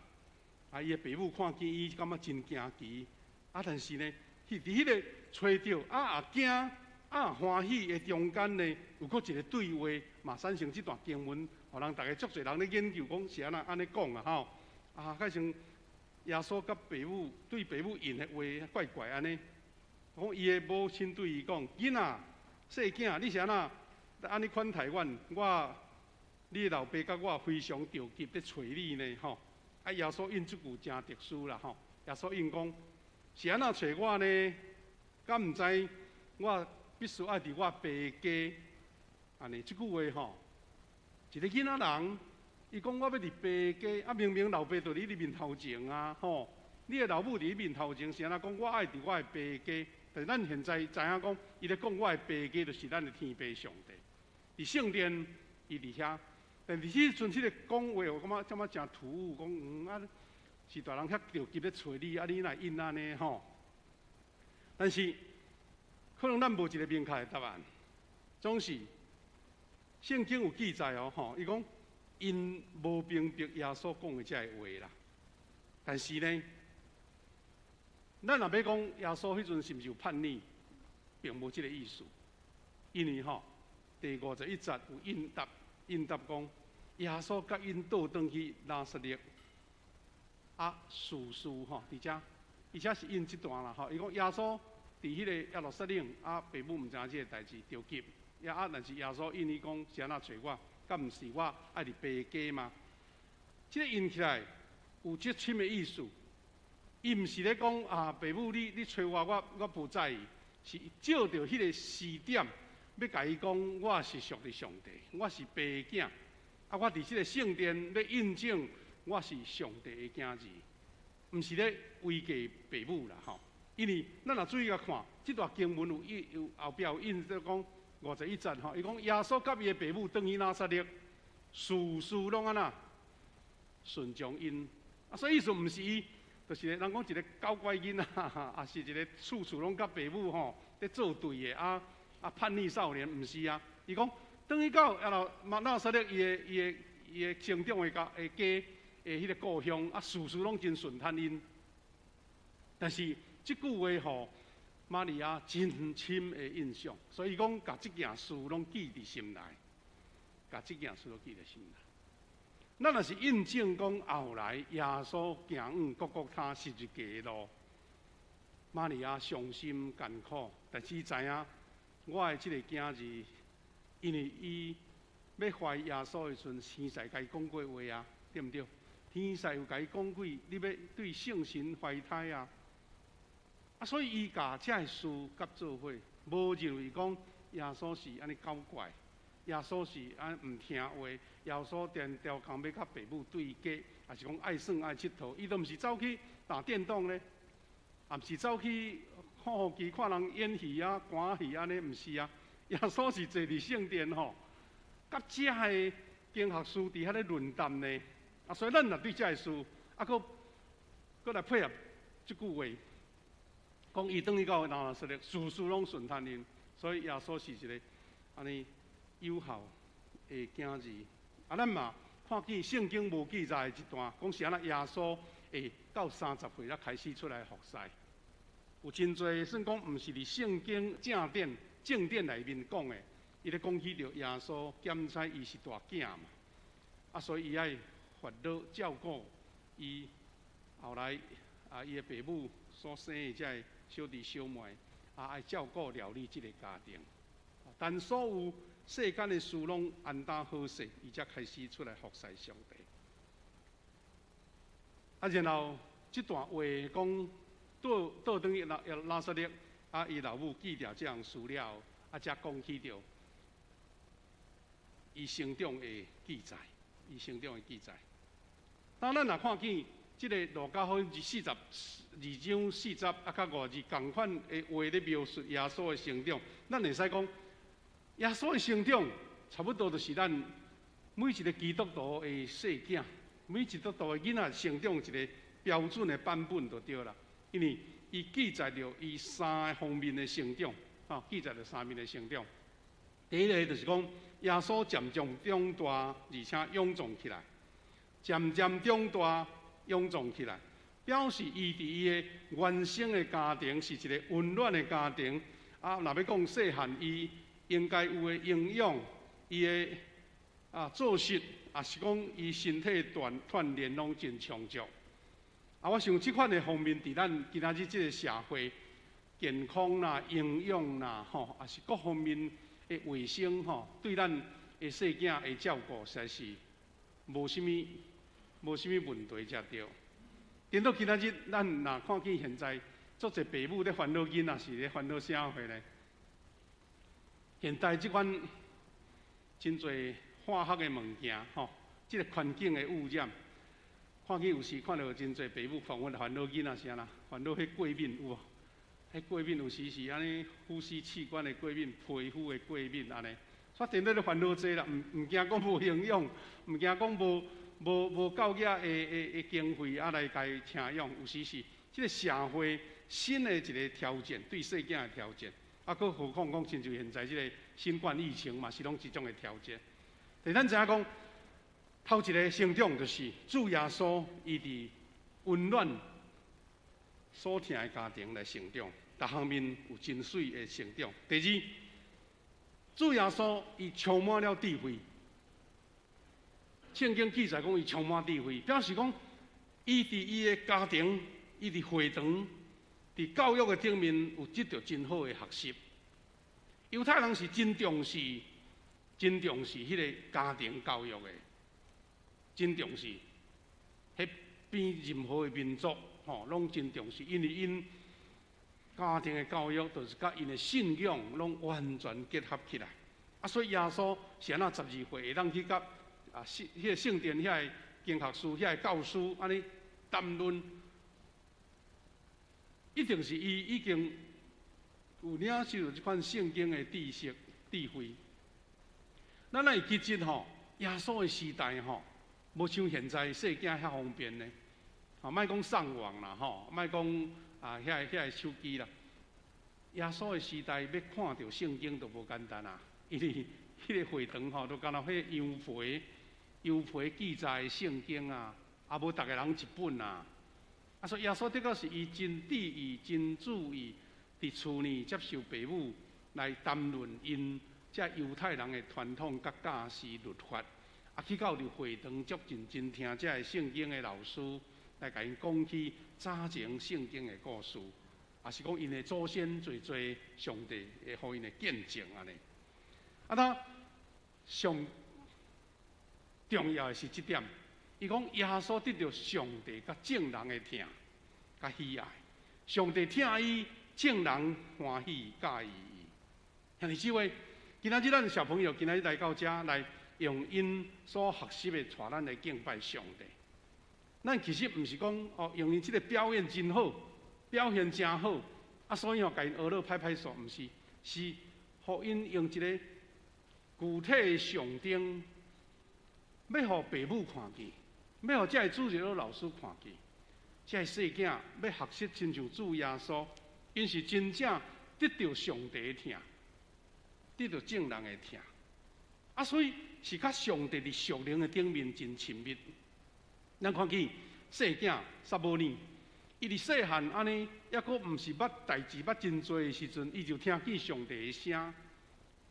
啊伊的爸母看見伊，感覺真驚奇。啊但是呢，佇彼个揣著啊也驚啊歡喜的中間呢，有閣一個對話，嘛產生這段經文，予人逐家足濟人咧研究講是按怎按呢講啊吼。啊，較像耶穌佮爸母對爸母應的話怪怪按呢。講伊的母親對伊講：囡仔，細囝，你是按怎按呢款待阮？我，你的老爸佮我非常著急咧揣你呢吼。啊，耶穌應這句誠特殊啦吼。耶穌應講：是按怎揣我呢？敢毋知我必須愛佇我爸家？按呢，這句話吼，一个囡仔人，伊講我欲佇爸家，啊明明老爸就佇你面頭前啊，吼！你的老母佇你面頭前，是按怎講我愛佇我的爸家？但是咱現在知影講，伊咧講我的爸家，就是咱的天父上帝。佇聖殿，伊佇遐，但是彼陣彼个講話，我感覺感覺誠突兀，講啊是大人遐著急咧揣你，啊你哪會應按呢吼？但是可能咱無一个明確的答案，總是聖經有記載哦，吼，伊講𪜶無明白耶穌講的這个話啦。但是呢，咱若欲講耶穌彼陣是毋是有叛逆，並無這个意思，因為吼第51節有應答，應答講耶穌佮𪜶倒轉去拿撒勒，啊，事事吼佇遮，伊遮是應這段啦吼。伊講耶穌佇彼个耶路撒冷，啊，爸母毋知影這个代誌，著急，啊，但是耶穌應伊講是按怎揣我，敢毋是我愛佇爸家嗎？這个應起來有這深的意思。伊毋是咧講啊，爸母你揣我，我無在意，是借著彼个時點，欲共伊講，我是屬佇上帝，我是爸囝，啊，我佇這个聖殿欲印證我是上帝的囝兒，毋是咧違背爸母啦吼。因為咱若注意共看，這段經文有有後壁有印說講51節吼，伊講耶穌佮伊的爸母轉去拿撒勒，事事攏按怎？順從𪜶。啊，所以意思毋是伊，就是人講一个搞怪囡仔，抑是一个處處攏佮爸母吼咧作對的啊啊叛逆少年，毋是啊。伊講，轉去到啊老拿撒勒伊的成長的家的家的彼个故鄉，啊，事事攏真順趁𪜶。但是這句話予瑪利亞真深的印象，所以講共這件事攏記佇心內，共這件事攏記佇心內。咱若是印證講後來耶穌行往各各他十字架的路，瑪利亞傷心艱苦，但是伊知影我的這个囝兒，因為伊欲懷耶穌的時陣，天使共伊講過話啊，對毋對？天使有共伊講過，你欲對聖神懷胎啊，啊，所以伊共這个事佮做伙，無認為講耶穌是按呢搞怪。耶穌是按毋聽話，耶穌定刁工欲佮爸母對決，抑是講愛耍愛𨑨迌，伊都毋是走去打電動咧，也毋是走去看予機看人演戲啊、歌戲按呢，毋是啊。耶穌是坐佇聖殿吼，佮遮个經學師佇遐咧論談呢。啊，所以咱若對遮个事，啊，閣閣來配合這句話，講伊轉去到拿撒勒，事事攏順趁𪜶，所以耶穌是一个按呢有孝的囝兒。啊，咱嘛看見聖經無記載的一段，講是按怎耶穌會到30歲才開始出來服侍。有真濟算講毋是佇聖經正典正典內面講的，伊咧講起著耶穌檢採伊是大囝嘛，啊，所以伊愛煩惱照顧伊後來啊，伊的爸母所生的這个小弟小妹，啊，愛照顧料理這个家庭。但所有世間的事攏安搭好勢，伊才開始出來服侍上帝。啊，然後這段話講倒倒轉去拿拿撒勒，啊，伊老母記著這項事了後，啊，才講起著伊成長的記載，伊成長的記載。當咱若看見這个路加福音42章四節啊，較五節仝款的話咧描述耶穌的成長，咱會使講，耶穌的成長差不多就是咱每一个基督徒的細囝，每一個基督徒的囡仔成長一个標準的版本就對啦。因為伊記載著伊三个方面的成長，吼，記載著三面的成長。第一个就是講，耶穌漸漸長大，而且勇壯起來，漸漸長大，勇壯起來，表示伊佇伊的原生的家庭是一个溫暖的家庭。啊，若欲講細漢，伊應該有的營養，伊的啊作息，抑是講伊身體鍛鍛鍊攏真充足。啊，我想這款的方面，佇咱今仔日這个社會，健康啦、營養啦，吼，抑是各方面的衛生吼，對咱的細囝的照顧，實在是無啥物問題才對。顛倒今仔日，咱若看見現在足濟爸母咧煩惱囡仔，是咧煩惱啥貨呢？現代這款真濟化學的物件，吼，這个環境的污染，看見有時看著真濟爸母煩惱煩惱囡仔啥啦，煩惱彼過敏有無？彼過敏有時是按呢呼吸器官的過敏、皮膚的過敏按呢，所以顛倒咧煩惱這啦，毋驚講無營養，毋驚講無夠額的經費啊來共伊請養，有時是這个社會新的一个挑戰，對細囝的挑戰。啊，閣何況講，親像現在這个新冠疫情嘛，是攏一種的挑戰。但咱知影講，頭一个成長就是主耶穌伊佇溫暖所疼的家庭來成長，逐項面有真媠的成長。第二，主耶穌伊充滿了智慧。聖經記載講伊充滿智慧，表示講伊佇伊的家庭、伊佇會堂、佇教育的頂面有得著真好的學習。猶太人是真重視、真重視彼个家庭教育的，真重視。彼比任何的民族吼攏真重視，因為𪜶家庭的教育就是佮𪜶的信仰攏完全結合起來。啊，所以耶穌是按怎12歲會當去佮啊聖彼個聖殿遐个經學師、遐个教師按呢談論，一定是伊已經有領受這款聖經的知識、智慧。咱會記得吼，耶穌的時代吼，無像現在細囝遐方便呢。吼，莫講上網啦，吼，莫講啊，遐个手機啦。耶穌的時代欲看著聖經都無簡單啊，因為彼个會堂吼，都敢若彼個羊皮記載的聖經啊，也無逐个人一本啊。啊，所以耶穌的確是伊真注意、真注意，佇厝呢接受爸母來談論𪜶這猶太人的傳統佮教示律法，啊，去到佇會堂足認真聽這个聖經的老師來共𪜶講起早前聖經的故事，也是講𪜶的祖先濟濟上帝會予𪜶的見證按呢。啊，那上重要的是這點，伊講耶穌得著上帝佮眾人的疼佮喜愛，上帝疼伊，眾人歡喜佮意伊。兄弟姊妹，今仔日咱小朋友今仔日來到遮來用𪜶所學習的帶咱來敬拜上帝。咱其實毋是講哦，用𪜶這个表演真好，表現誠好，啊，所以吼，共𪜶學了拍拍手，毋是，是予𪜶用一个具體的象徵，欲予爸母看見，欲予這个主日學老師看見，這个細囝欲學習親像主耶穌，𪜶是真正得著上帝的疼，得著眾人的疼，啊，所以是佮上帝佇屬靈的頂面真親密。咱看見細囝撒母耳，伊佇細漢按呢，猶閣毋是捌代誌捌真濟的時陣，伊就聽見上帝的聲，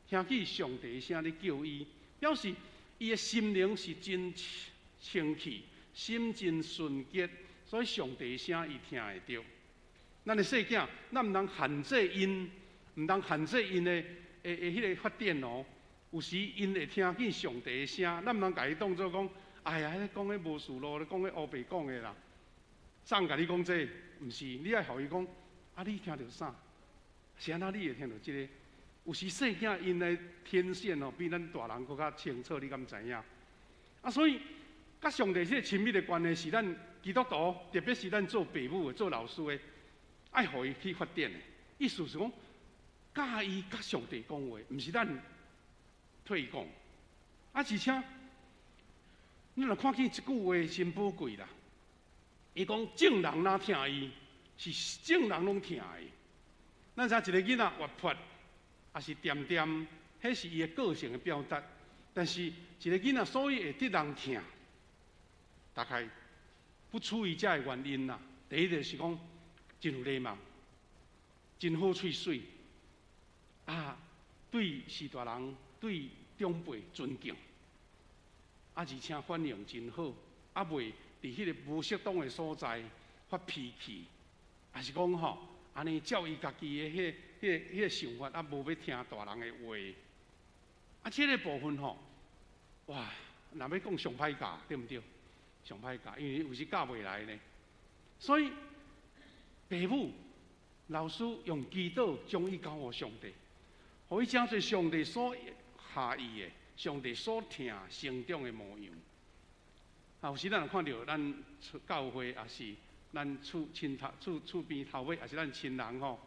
聽見上帝的聲咧叫伊，表示伊的心靈是真清氣，心真純潔，所以上帝的聲伊聽會著。咱的細囝，咱毋通限制𪜶，毋通限制𪜶的彼个發展哦。有時𪜶會聽見上帝的聲，咱毋通共伊當做講，哎呀，彼講彼無事路，咧講彼烏白講的啦。啥人共你講這個？毋是，你愛予伊講，啊，你聽著啥？是按怎你會聽著這个？有時細囝𪜶的天線哦，比咱大人閣較清楚，你敢知影？啊，所以佮上帝這个親密的關係是咱基督徒，特別是咱做爸母的、做老師的，愛予伊去發展的。意思是講，教伊佮上帝講話，毋是咱替伊講。啊，而且，你若看見這句話真寶貴啦。伊講眾人若疼伊，是眾人攏疼伊。咱知一個囡仔活潑，抑是恬恬，彼是伊的個性的表達。但是一個囡仔所以會得人疼，大概不出於這个原因啦。第一就是講真有禮貌，真好喙媠，啊，對序大人、對長輩尊敬，啊，而且反應真好，啊，袂佇彼个無適當的所在發脾氣，抑是講吼，按呢照伊家己的彼个想法，啊，無欲聽大人的話，啊，這个部分吼，哇，若欲講上歹教，對毋對？上歹教，因為有時教袂來呢。所以，爸母、老師用祈禱將伊交予上帝，予伊成做上帝所合意的、上帝所疼成長的模樣。啊，有時咱若看著咱教會，抑是咱厝親頭厝厝邊頭尾，抑是咱親人吼，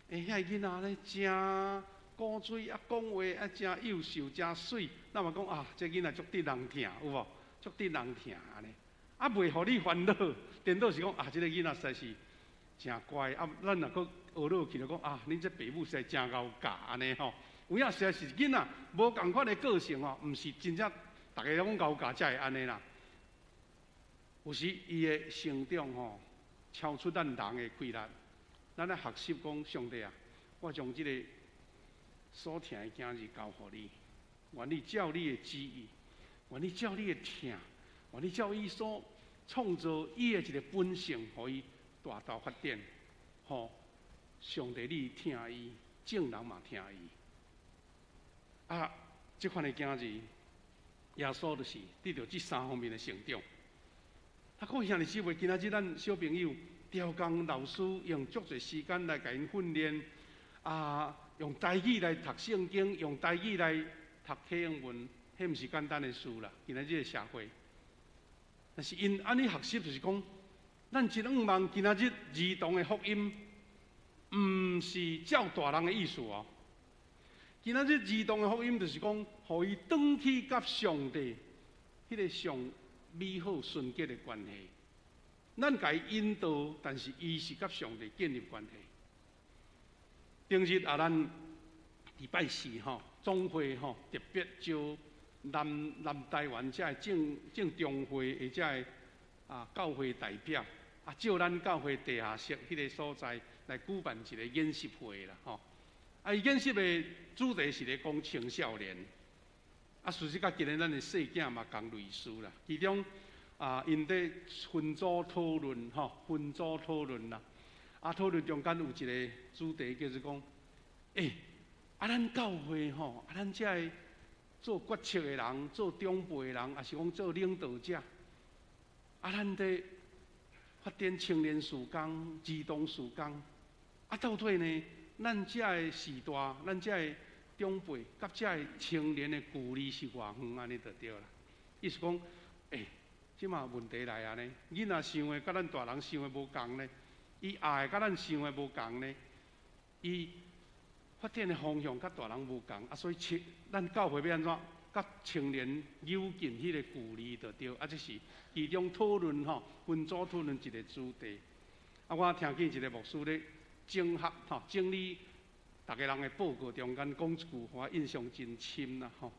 欸，遐個囡仔咧誠古錐啊，講話啊誠幼秀，誠媠，咱嘛講啊，這囡仔足得人疼，有無？足得人疼按呢，啊，袂予你煩惱，顛倒是講啊，這个囡仔實在是誠乖啊。咱若閣學落去就講啊，恁這爸母實在誠𠢕教按呢吼。有影實在是囡仔無仝款的個性吼，毋是真正逐个攏𠢕教才會按呢啦。有時伊的成長吼，超出咱人的氣力。咱愛學習講上帝啊，我將這个所疼的囝兒交予你，願你照你的旨意，願你照你的疼，願你照伊所創造伊的一个本性，予伊大大發展。吼，上帝你疼伊，眾人嘛疼伊。啊，這款的囝兒，耶穌就是得著這三方面的成長。啊，各位兄弟姊妹，今仔日咱小朋友，調工老師用足濟時間來共𪜶訓練，啊，用台語來讀聖經，用台語來讀啟應文，彼毋是簡單的事啦。今仔日的社會，但是𪜶按呢學習，就是講，咱真向望今仔日兒童的福音，毋是照大人的意思哦。今仔日兒童的福音，就是講，予伊轉去佮上帝，彼个上美好純潔的關係。咱共伊引導，但是伊是佮上帝建立關係。頂日啊，咱禮拜四吼總會吼特別招南南台灣遮的正正中會的遮的啊教會代表啊，借咱教會地下室彼个所在來舉辦一個研習會啦吼。啊，伊研習的主題是咧講青少年。啊，事實佮今日咱的細囝嘛仝類似啦。其中啊，𪜶佇分組討論吼，分組討論啦。啊，討論中間有一個主題叫做講，欸，啊，咱教會吼，啊，咱遮的做決策的人、做長輩的人，抑是講做領導者，啊，咱佇發展青年事工、兒童事工，啊，到底呢，咱遮的時代，咱遮的長輩佮遮的青年的距離是偌遠，按呢就對啦。意思講，欸，這馬問題來啊呢，囡仔想的佮咱大人想的無仝呢，伊愛的佮咱想的無仝呢，伊發展的方向佮大人無仝，啊，所以青咱教會欲按怎佮青年有近彼个距離就對，啊，這是其中討論吼，分組討論一個主題。啊，我聽見一個牧師咧整合吼，整理逐个人的報告中間講一句話，印象真深啦吼。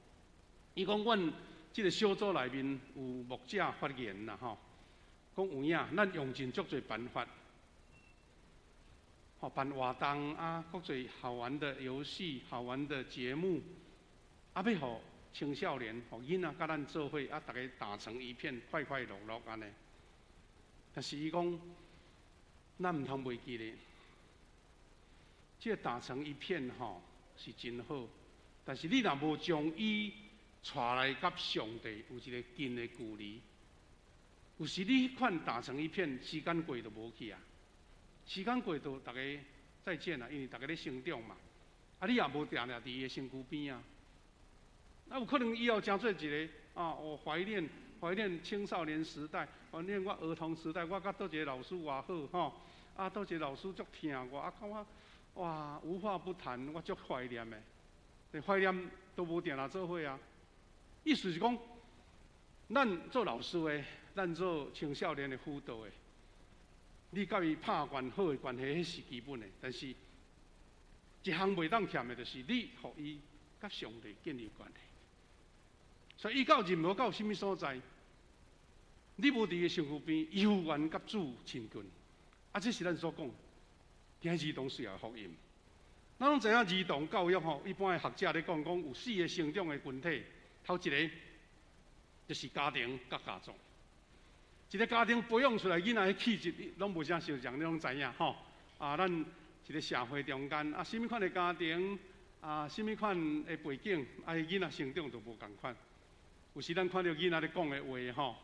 伊講阮這个小組內面有牧者發言啦吼，講有影，咱用盡足濟辦法，吼辦活動啊，閣濟好玩的遊戲、好玩的節目，啊，欲予青少年、予囡仔佮咱做伙，啊，逐家打成一片，快快樂樂按呢。但是伊講，咱毋通袂記咧，這個打成一片吼是真好，但是你若無將伊帶來佮上帝有一個近的距離，有時你彼款打成一片，時間過就無去啊。時間過就逐家再見啦，因為逐家咧成長嘛。啊，你也無定定佇伊的身軀邊啊。啊，有可能以後成做一個啊，我懷念懷念青少年時代，懷念我兒童時代，我佮佗一個老師偌好吼，啊，佗一個老師足疼我，啊，感覺哇無話不談，我足懷念的。懷念都無定定做伙啊。意思是講，咱做老師的，咱做青少年的輔導的，你佮伊拍關好的關係，彼是基本的。但是，一項袂當欠的，就是你予伊佮上帝建立關係。所以，伊到任何到啥物所在，你無佇伊身軀邊，伊有緣佮主親近。啊，這是咱所講，今兒童需要福音。咱攏知影兒童教育吼，一般的學者咧講，講有四個成長的群體。頭一个就是家庭佮家族，一个家庭培養出來囡仔的氣質，攏無啥相像，你攏知影吼。啊，咱一个社會中間啊，啥物款的家庭啊，啥物款的背景，啊，囡仔成長就無仝款。有時咱看著囡仔咧講的話吼，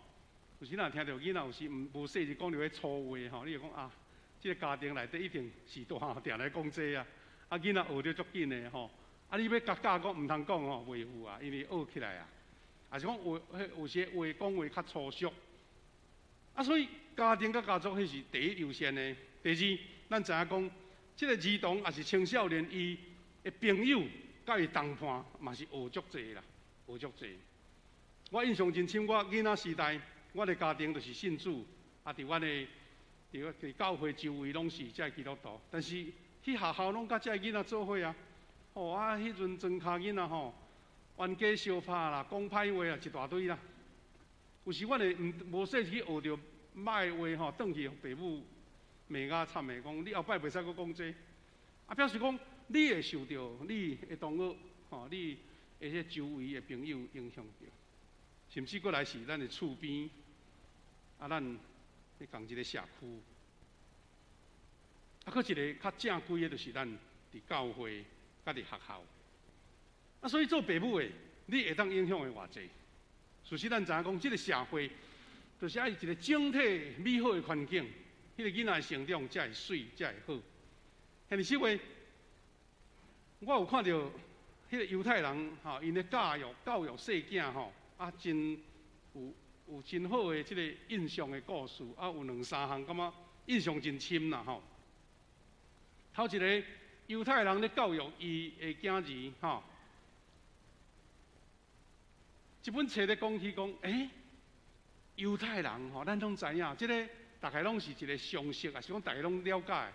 有時咱聽著囡仔有時毋無細膩講著彼粗話吼，你就講啊，這个家庭內底一定是大漢定咧講這啊，啊囡仔學得足緊的吼。啊！你欲共教講毋通講吼，袂赴啊，因為學起來啊，抑是講話，彼有時話講話較粗俗。啊，所以家庭佮家族彼是第一優先的。第二，咱知影講，這个兒童抑是青少年，伊的朋友佮伊同伴嘛是學足濟啦，學足濟。我印象真深，我囡仔時代，我的家庭就是信主，啊，佇阮的佇佇教會周圍攏是遮基督徒，但是去學校攏佮遮囡仔做伙啊。哦啊，彼陣莊跤囡仔吼，冤家相拍啦，講歹話啊，一大堆啦。有時阮會毋無細去學著歹話吼，轉去爸母罵甲慘的，講你後擺袂使閣講這。啊，表示講你會受著你的同學吼，你的彼周圍的朋友影響著，甚至閣來是咱的厝邊，啊，咱佇仝一个社區。啊，閣一个較正規的，就是咱佇教會。佮佇學校，啊，所以做爸母的，你會當影響的偌濟。事實咱知影講，這个社會就是愛一個整體美好的環境，彼个囡仔的成長才會媠，才會好。現實話，我有看著彼个猶太人吼，𪜶的教育教育細囝吼，啊，真有有真好的這个印象的故事，啊，有兩三項感覺印象真深啦吼。頭一个，猶太人咧教育伊的囝兒，吼，這本冊咧講起講，欸，猶太人吼，咱攏知影，這个大概攏是一個常識，也是講大家攏了解。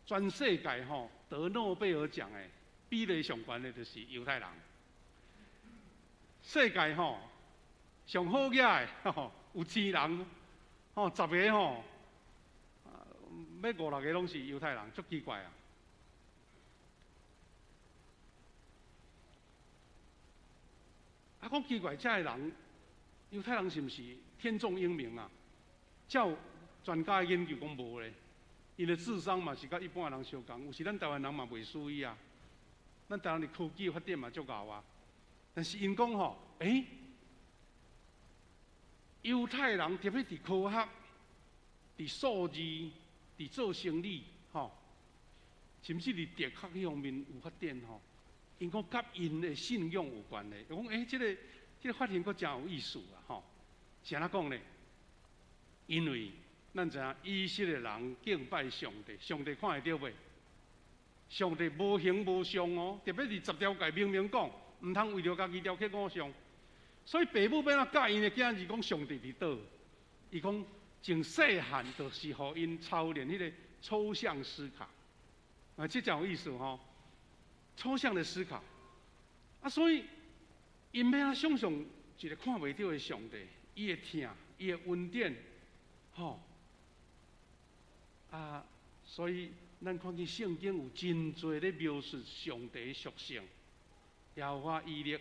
全世界吼得諾貝爾獎的比例上懸的，就是猶太人。世界吼上好額的吼有錢人吼十个吼，欲五六个攏是猶太人，足奇怪啊！啊，講奇怪，這个人猶太人是毋是天縱英明啊？照專家研究講無咧，𪜶的智商嘛是佮一般人相仝，有時咱台灣人嘛袂輸伊啊。咱台灣的科技發展嘛足𠢕啊，但是𪜶講吼，欸，猶太人特別佇科學、佇數字、佇做生理，吼，甚至佇哲學彼方面有發展吼。𪜶講佮𪜶的信仰有關係，講欸，這個發現閣誠有意思啊，吼！是按怎講呢？因為咱知影以色列人敬拜上帝，上帝看會著袂？上帝無形無相哦，特別是十條誡明明講，毋通為著家己雕刻偶像。所以爸母欲按怎教𪜶的囝兒講上帝佇佗？伊講從細漢就是予𪜶操練彼个抽象思考，啊，這誠有意思吼。抽象的思考，啊，所以𪜶欲按怎想像一个看袂著的上帝，伊的疼，伊的恩典，吼，啊，所以咱看見聖經有真濟咧描述上帝的屬性，耶和華以勒，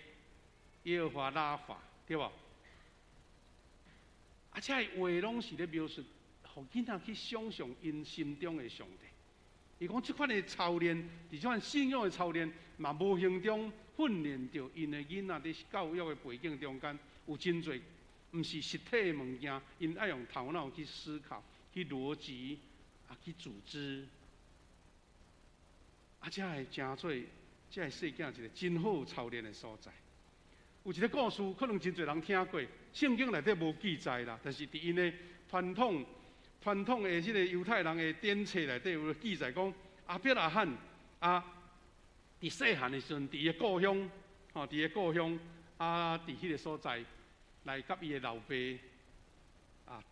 耶和華拉法，對無？啊，這个話攏是咧描述，予囡仔去想像𪜶心中的上帝。伊講這款的操練，佇這款信仰的操練，嘛無形中訓練著𪜶的囡仔佇教育的背景中間，有真濟毋是實體的物件，𪜶愛用頭腦去思考、去邏輯、啊去組織，啊，這會成做這个細囝一個真好操練的所在。有一个故事，可能真濟人聽過，聖經內底無記載啦，但是佇𪜶的傳統的這個猶太人的典冊內底有記載講，亞伯拉罕啊，佇細漢的時陣，佇伊的故鄉，吼，佇伊的故鄉啊，佇彼个所在來佮伊的老爸啊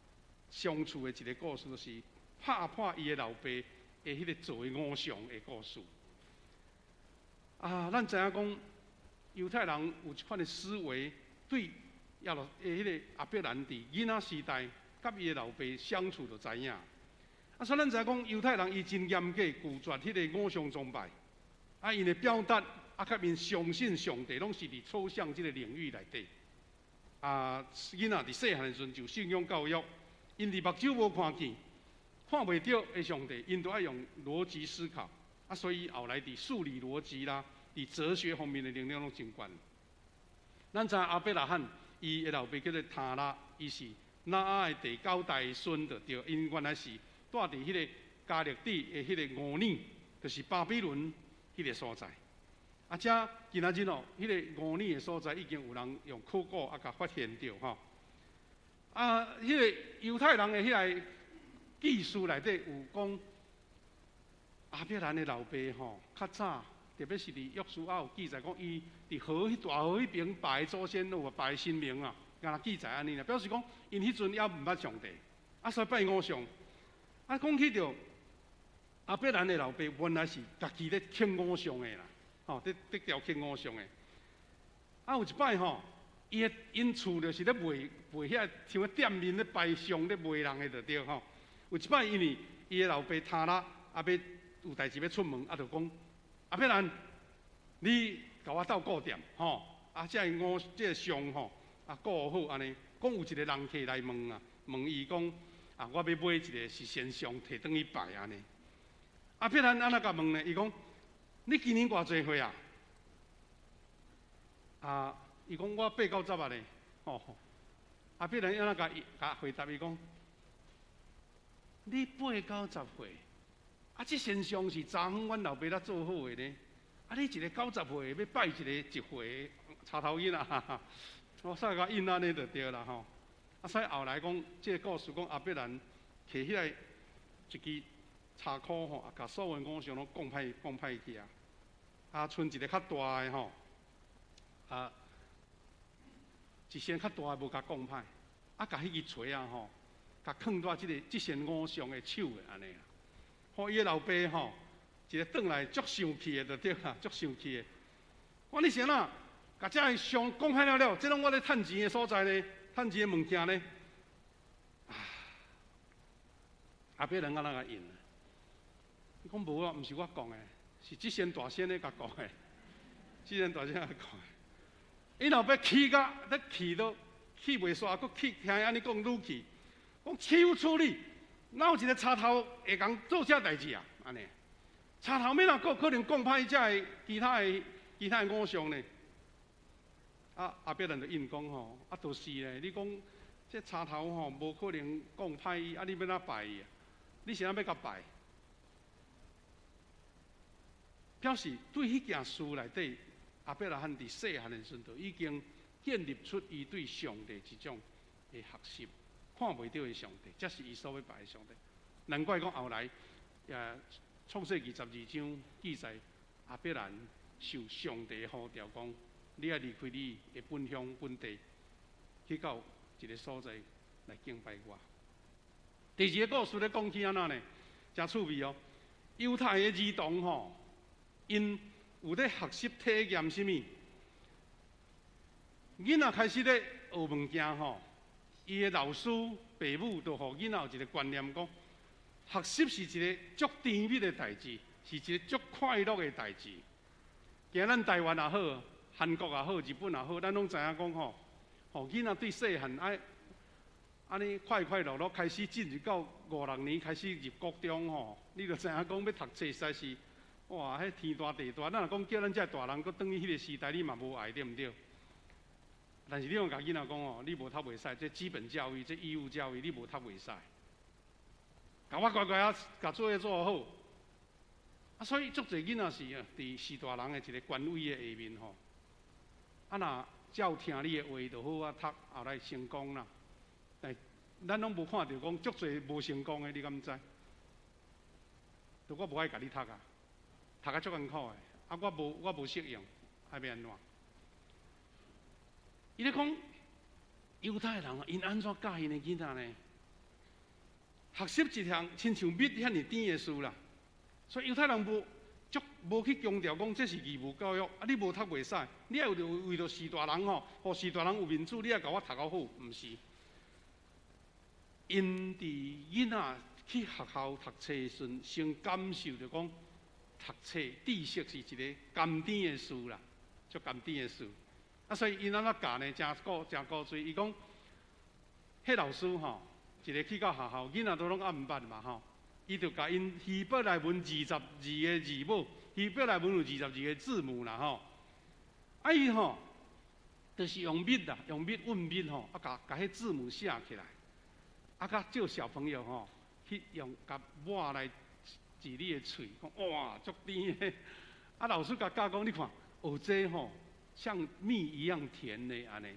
相處的一個故事，就是拍破伊的老爸的彼个做的偶像的故事。啊，咱知影講，猶太人有一款的思維，對耶路的彼個亞伯蘭佇囡仔時代。佮伊的老爸相處就知影。啊，所以咱知影講，猶太人伊真嚴格拒絕彼個偶像崇拜。啊，𪜶的表達啊，佮𪜶相信上帝，攏是佇抽象這个領域內底。啊，囡仔佇細漢的時陣就信仰教育，𪜶佇目睭無看見、看袂著的上帝，𪜶都愛用邏輯思考。啊，所以後來佇數理邏輯啦，佇哲學方面的能力攏真懸。咱知影亞伯拉罕，伊的老爸叫做他拉，伊是挪亞的第九代孫就對，𪜶原來是住佇彼个迦勒底的彼个吾珥，就是巴比倫彼个所在。啊，這今仔日哦，彼个吾珥的所在已經有人用考古啊，共發現著吼。啊，彼个猶太人的彼个記事內底有講，亞伯蘭的老爸吼，較早特別是佇約書亞有記載講，伊佇河大河彼邊拜祖先，有拜神明啊。敢若記載按呢啦，表示講，𪜶彼陣猶毋捌上帝，啊，所以拜偶像。啊，講起著亞伯蘭的老爸原來是家己咧刻偶像的啦，吼，佇雕刻偶像的。啊，有一擺吼，伊的𪜶厝就是咧賣賣遐像店面咧擺像咧賣人的就對吼。有一擺因為伊的老爸他拉啊，欲有代誌欲出門，啊，就講亞伯蘭，你共我鬥顧店吼，啊，這个偶這个像吼。啊，顧好按呢，講有一个人客來問啊，問伊講啊，我欲買一个是神像，提轉去拜按呢。亞伯蘭按怎共問呢？伊講，你今年偌濟歲啊？啊，伊講我八九十啊咧，吼。亞伯蘭按怎共伊共回答伊講，你八九十歲，啊，這神像是昨昏阮老爸才做好的呢。啊，你一个九十歲欲拜一个一歲賊頭囡仔，我煞共應按呢就對啦吼。啊，所以後來講，這个故事講亞伯蘭提起來一支柴箍吼，啊，共所有偶像攏講歹講歹去啊。啊，賰一个較大的吼，啊，一仙較大的無共講歹，啊，共彼支槌仔吼，共囥佇這个這尊偶像的手的按呢啦。吼，伊的老爸吼，一个轉來足生氣的就對啦，足生氣的。我你是按怎？共這个像講歹了了，這攏我咧趁錢的所在呢，趁錢的物件呢。啊，亞伯蘭按怎共應？伊講無啊，毋是我講的，是這仙大仙咧共講的，這仙大仙共講的。𪜶老爸氣甲咧氣都氣袂煞，閣氣聽伊按呢講愈氣，講豈有此理？哪有一個柴頭會共做這代誌啊？按呢，柴頭欲按怎閣可能講歹這个其他的偶像呢？啊，亞伯蘭就應講吼，啊，就是咧，你講這柴頭吼，無可能講歹伊，啊，你欲按怎拜伊啊？你是按怎欲共拜？表示對彼件事內底，亞伯拉罕佇細漢的時陣就已經建立出伊對上帝這種的學習，看袂著的上帝，這是伊所欲拜的上帝。難怪講後來，創世記12章記載，亞伯蘭受上帝呼召講，你愛離開你的本鄉本地，去到一個所在來敬拜我。第二个故事咧講起按怎呢？誠趣味哦。猶太的兒童吼，𪜶有咧學習體驗啥物？囡仔開始咧學物件吼，伊的老師爸母就予囡仔有一個觀念講，學習是一個足甜蜜的代誌，是一個足快樂的代誌。今咱台灣也好，韓國也好，日本也好，咱攏知影講吼，予囡仔對細漢愛按呢快快樂樂開始進入到五六年開始入國中吼，你就知影講欲讀冊實在是哇，彼天大地大。咱若講叫咱這大人閣轉去彼个時代，你嘛無愛對毋對？但是你欲共囡仔講哦，你無讀袂使，這基本教育，這義務教育，你無讀袂使。共我乖乖仔，共作業做好。啊，所以足濟囡仔是啊，佇序大人的一个權威的下面吼。啊，若照聽你的話就好啊，讀後來成功啦。但咱攏無看著講足濟無成功的，你敢知？就我無愛共你讀啊，讀甲足艱苦的，啊，我無適應，啊欲按怎？伊咧講猶太人啊，𪜶按怎教𪜶的囡仔呢？學習一項親像蜜遐爾甜的事啦，所以猶太人無足無去強調講這是義務教育，啊，你無讀袂使，你愛為著為著序大人吼，予序大人有面子，你愛共我讀較好，毋是。𪜶佇囡仔去學校讀冊的時陣，先感受著講讀冊知識是一個甘甜的事啦，足甘甜的事。啊，所以𪜶按怎教呢？誠古誠古錐，伊講，彼老師吼，一个去到學校，囡仔都攏猶毋捌嘛吼，伊就共𪜶希伯來文22個字母，希伯來文有22個字母啦吼。啊，伊吼，就是用蜜啦，用蜜揾蜜吼，啊，共共彼字母寫起來，啊，佮叫小朋友吼去用共抹來舌你的喙，講哇，足甜的。啊，老師共教講，你看學這吼，像蜜一樣甜的按呢，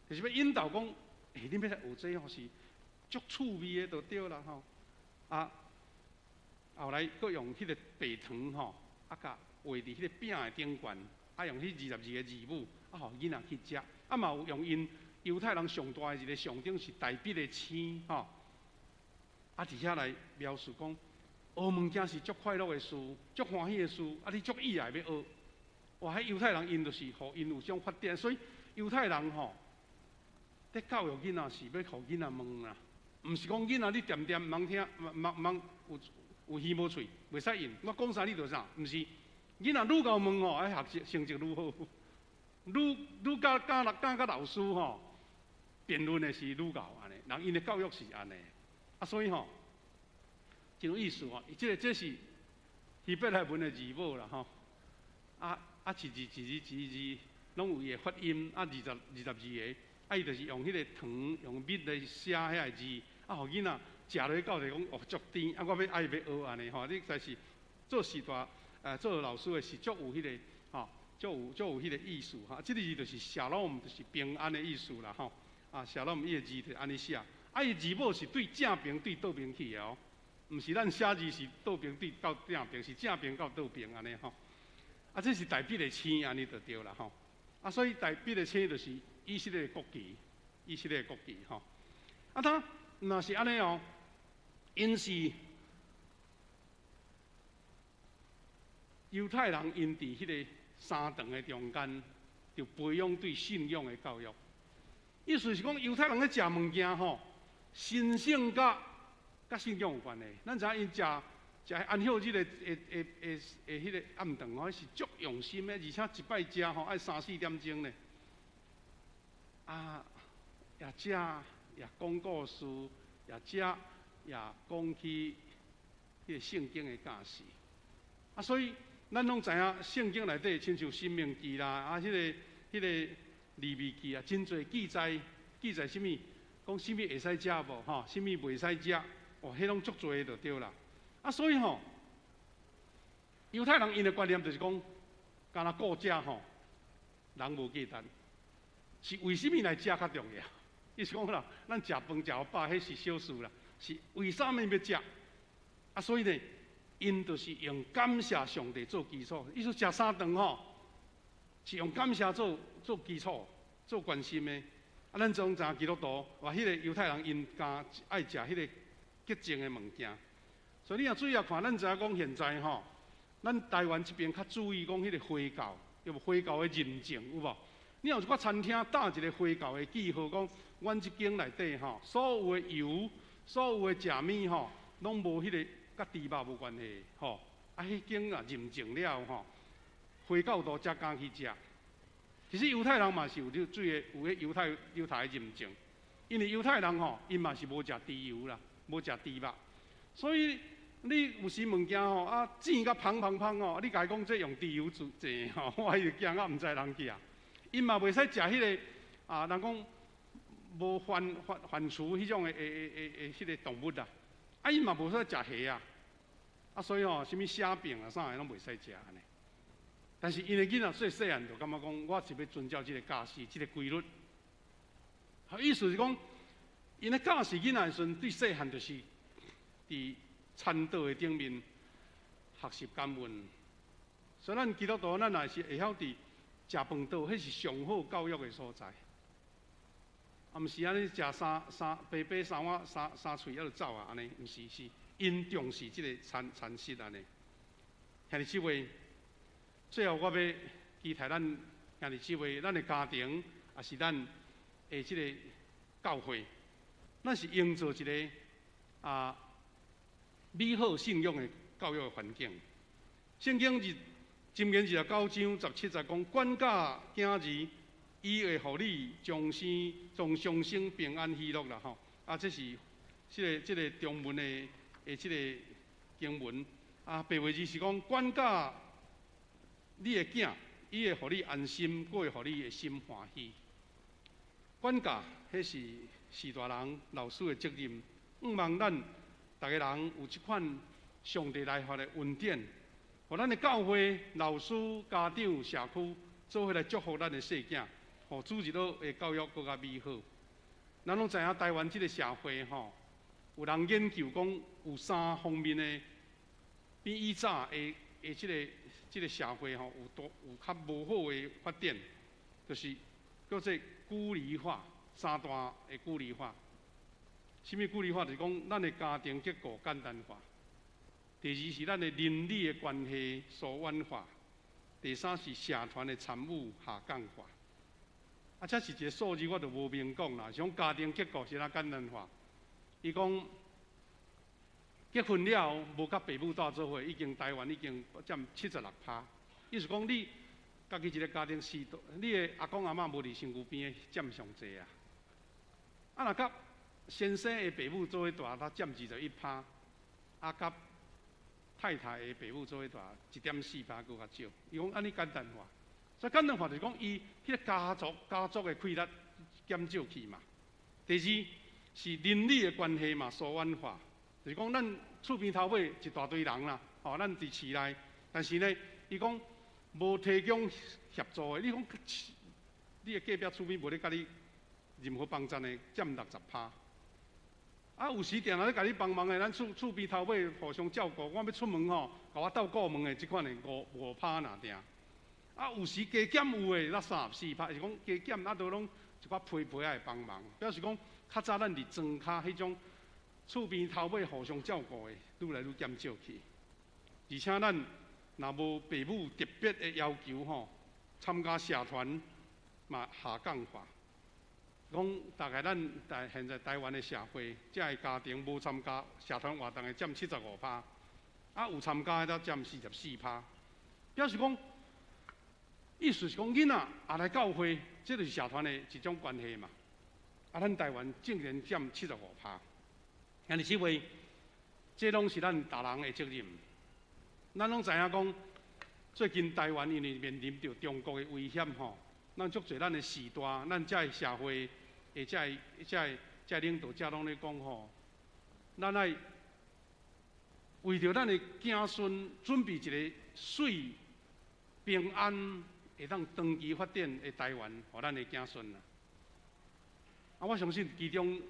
就是欲引導講，欸，恁欲來學這吼是足趣味的，就對啦吼。啊，後來閣用彼个白糖吼，啊，共畫佇彼个餅的頂懸，啊，用彼22個字母，啊，予囡仔去食。啊，嘛有用𪜶猶太人上大的一个象徵是大衛的星吼。啊，佇遐來描述講，學物件是足快樂的事，足歡喜的事，啊，你足意愛欲學。哇！彼猶太人𪜶就是予𪜶有這種發展，所以猶太人吼，佇教育囡仔是欲予囡仔問啦，毋是講囡仔你恬恬毋通聽，毋毋毋有有耳無喙，袂使應。我講啥你就啥，毋是。囡仔愈𠢕問吼，愛學習成績愈好。愈愈敢敢敢佮老師吼辯論的是愈𠢕按呢，人𪜶的教育是按呢。啊，所以吼，真有意思吼，這个這是希伯來文的字母啦吼，啊。啊，一字一字一字字，攏有伊的發音。啊，22個，啊，伊就是用彼个糖，用蜜來寫遐个字，啊，予囡仔食落去到底講哦足甜，啊，我欲愛欲學按呢吼。你實在是做序大，做老師的是足有彼个吼，足有彼个意思吼。這个字就是 shalom，就是平安的意思啦吼。啊，shalom 伊的字就按呢寫，啊，伊字母是對正爿對倒爿去的哦，毋是咱寫字是倒爿對到正爿，是正爿到倒爿按呢吼。啊，這是大衛的星按呢就對啦吼。啊，所以大衛的星就是以色列國旗，以色列國旗吼。啊，他若是按呢哦，𪜶是猶太人，𪜶佇彼个三頓的中間，就培養對信仰的教育。意思是講，猶太人咧食物件吼，神聖佮佮信仰有關係。咱知影𪜶食食安息日的的的的的彼个暗頓吼，是足用心的，而且一擺食吼愛三四點鐘呢。啊，也食也講故事，也食也講起彼个聖經的教示。啊，所以咱攏知影聖經內底，親像申命記啦，啊，彼個利未記啊，真濟記載記載啥物？講啥物會使食無？吼，啥物袂使食？哦，彼攏足濟就對啦。啊，所以吼，猶太人𪜶的觀念就是講，敢若顧食吼，人無價值，是為啥物來食較重要？意思講啦，咱食飯食予飽，彼是小事啦，是為啥物欲食？啊，所以呢，𪜶就是用感謝上帝做基礎。意思食三頓吼，是用感謝做做基礎、做關心的。啊，咱總知影基督徒，或彼個猶太人，𪜶敢愛食彼個潔淨的物件。所以你若注意看，咱知影講現在吼，咱台灣這邊較注意講彼個回教，對無？回教的認證有無？你若有一寡餐廳打一個回教的記號，講阮這間內底吼，所有的油、所有的食物吼，攏無彼個佮豬肉無關係吼。啊，彼間啊認證了吼，回教徒才敢去食。其實猶太人嘛是有咧注意，有彼猶太猶太的認證，因為猶太人吼，𪜶嘛是無食豬油啦，無食豬肉，所以你有時物件吼啊煎甲芳芳芳吼，你共伊講這用豬油做煎吼，我伊就驚啊，毋知人去啊。𪜶嘛袂使食彼个啊，人講無反反反芻彼種的的的的彼個動物啦，啊，𪜶嘛無使食蝦啊，啊，所以吼，啥物蝦餅啊啥的攏袂使食按呢。但是𪜶的囡仔細細漢就感覺講，我是欲遵照這个教示，這个規律。意思是講，𪜶咧教示囡仔的時陣，對細漢就是佇餐桌的頂面學習感恩。所以咱基督徒，咱也是會曉佇食飯桌，彼是上好教育的所在。啊，毋是按呢食三三白白三碗三三喙仔就走啊，按呢毋是，是𪜶重視這个餐餐食按呢。兄弟姊妹，最後我欲期待咱兄弟姊妹，咱的家庭，也是咱的這个教會，咱是營造一个啊美好信仰的教育的環境。聖經是箴言29章17節講，管教囝兒，伊會予你終生終終生平安喜樂啦吼。啊，這是這個中文的的這個經文。啊，白話字是講管教你的囝，伊會予你安心，閣會予你的心歡喜。管教，彼是序大人、老師的責任。向望咱逐个人有這款上帝來予的恩典，予咱的教會、老師、家長、社區做伙來祝福咱的細囝，予主日學的教育閣較美好。咱攏知影台灣這个社會吼，有人研究講有三方面的比以早的的這個社會吼，有多有較無好的發展，就是叫做孤離化，三大的孤離化。啥物孤離化？就是講咱的家庭結構簡單化。第二是咱的鄰里的關係疏遠化。第三是社團的參與下降化。啊，這是一個數字，我就無明講啦。像家庭結構是按怎簡單化？伊講結婚了後無佮爸母蹛做伙，已經台灣已經佔76%。意思講你家己一个家庭是，你的阿公阿嬤無佇身軀邊的佔上濟啊。啊，若佮先生的爸母做伙蹛，才佔21%。啊，佮太太的爸母做伙蹛，1.4%閣較少。伊講按呢簡單化，所以簡單化就是講伊彼个家族家族的氣力減少去嘛。第二是鄰里的關係嘛疏遠化，就是講咱厝邊頭尾一大堆人啦，吼，咱佇市內，但是呢，伊講無提供協助的，你講你的隔壁厝邊無咧共你任何幫贊的，佔60%。啊，有時定定咧共你幫忙的，咱厝厝邊頭尾互相照顧。我欲出門吼，共我鬥顧門的，這款的五五趴爾定。啊，有時加減有的，才34%，是講加減啊，都攏一寡批批仔會幫忙，表示講較早咱佇莊跤彼種厝邊頭尾互相照顧的，愈來愈減少去。而且咱若無爸母特別的要求吼，參加社團嘛下降化。講大概咱台現在台灣的社會，這个家庭無參加社團活動的佔75%，啊有參加的才佔44%，表示講，意思是講囡仔也來教會，這就是社團的一種關係嘛。啊，咱台灣竟然佔75%，兄弟姊妹，這攏是咱大人的責任。咱攏知影講，最近台灣因為面臨著中國的威脅吼，咱足濟咱的時代，咱這个社會的這个領導者攏咧講吼，咱愛為著咱的子孫準備一個媠平安、會當長期發展的台灣，予咱的子孫啊。啊，我相信其中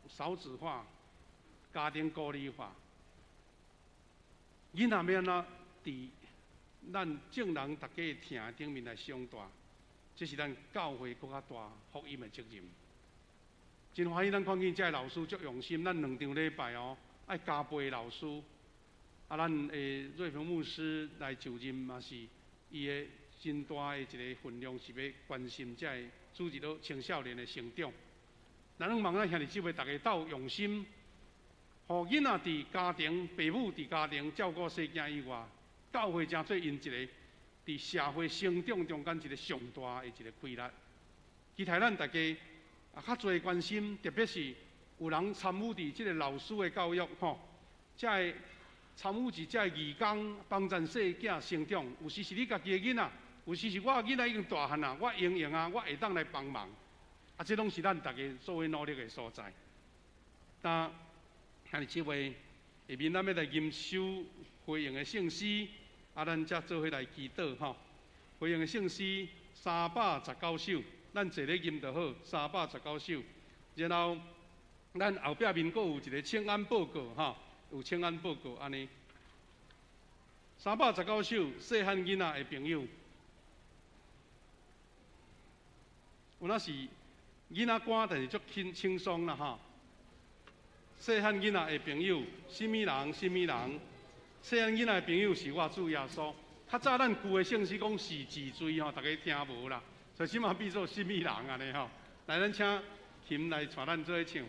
少子化、家庭孤兒化，囡仔欲按怎佇咱眾人大家疼頂面來長大，這是咱教會閣較大福音的責任。真歡喜，咱看見這个老師足用心，咱兩場禮拜哦，愛加倍老師。啊，咱的瑞平牧師來就任嘛是伊的真大的一个分量，是欲關心這个主日學青少年的成長。咱攏望咱兄弟姊妹逐家鬥用心，予囡仔佇家庭、爸母佇家庭照顧細囝以外，教會成做𪜶一个佇社會成長中間一個上大的一個氣力。期待咱大家啊較濟關心，特別是有人參與佇這个老師的教育吼，這个參與佇這个義工幫贊細囝成長。有時是你家己的囡仔，有時是我的囡仔已經大漢啊，我閒閒啊，我會當來幫忙。啊，這攏是咱大家做伙努力的所在。那兄弟姊妹，下面咱欲來吟首回應的聖詩，啊，咱才做伙來祈禱吼。回應的聖詩319首，咱坐咧吟就好，三百十九首。然後咱後壁面閣有一個請安報告吼，有請安報告按呢。三百十九首，細漢囡仔的朋友，有哪是囡仔歌，但是足輕輕鬆啦吼。細漢囡仔的朋友，啥物人？啥物人？細漢囡仔的朋友是我主耶穌。較早咱舊的聖詩講是自罪吼，大家聽無啦。所以這馬變做啥物人按呢吼？來，咱請琴來帶咱做伙唱。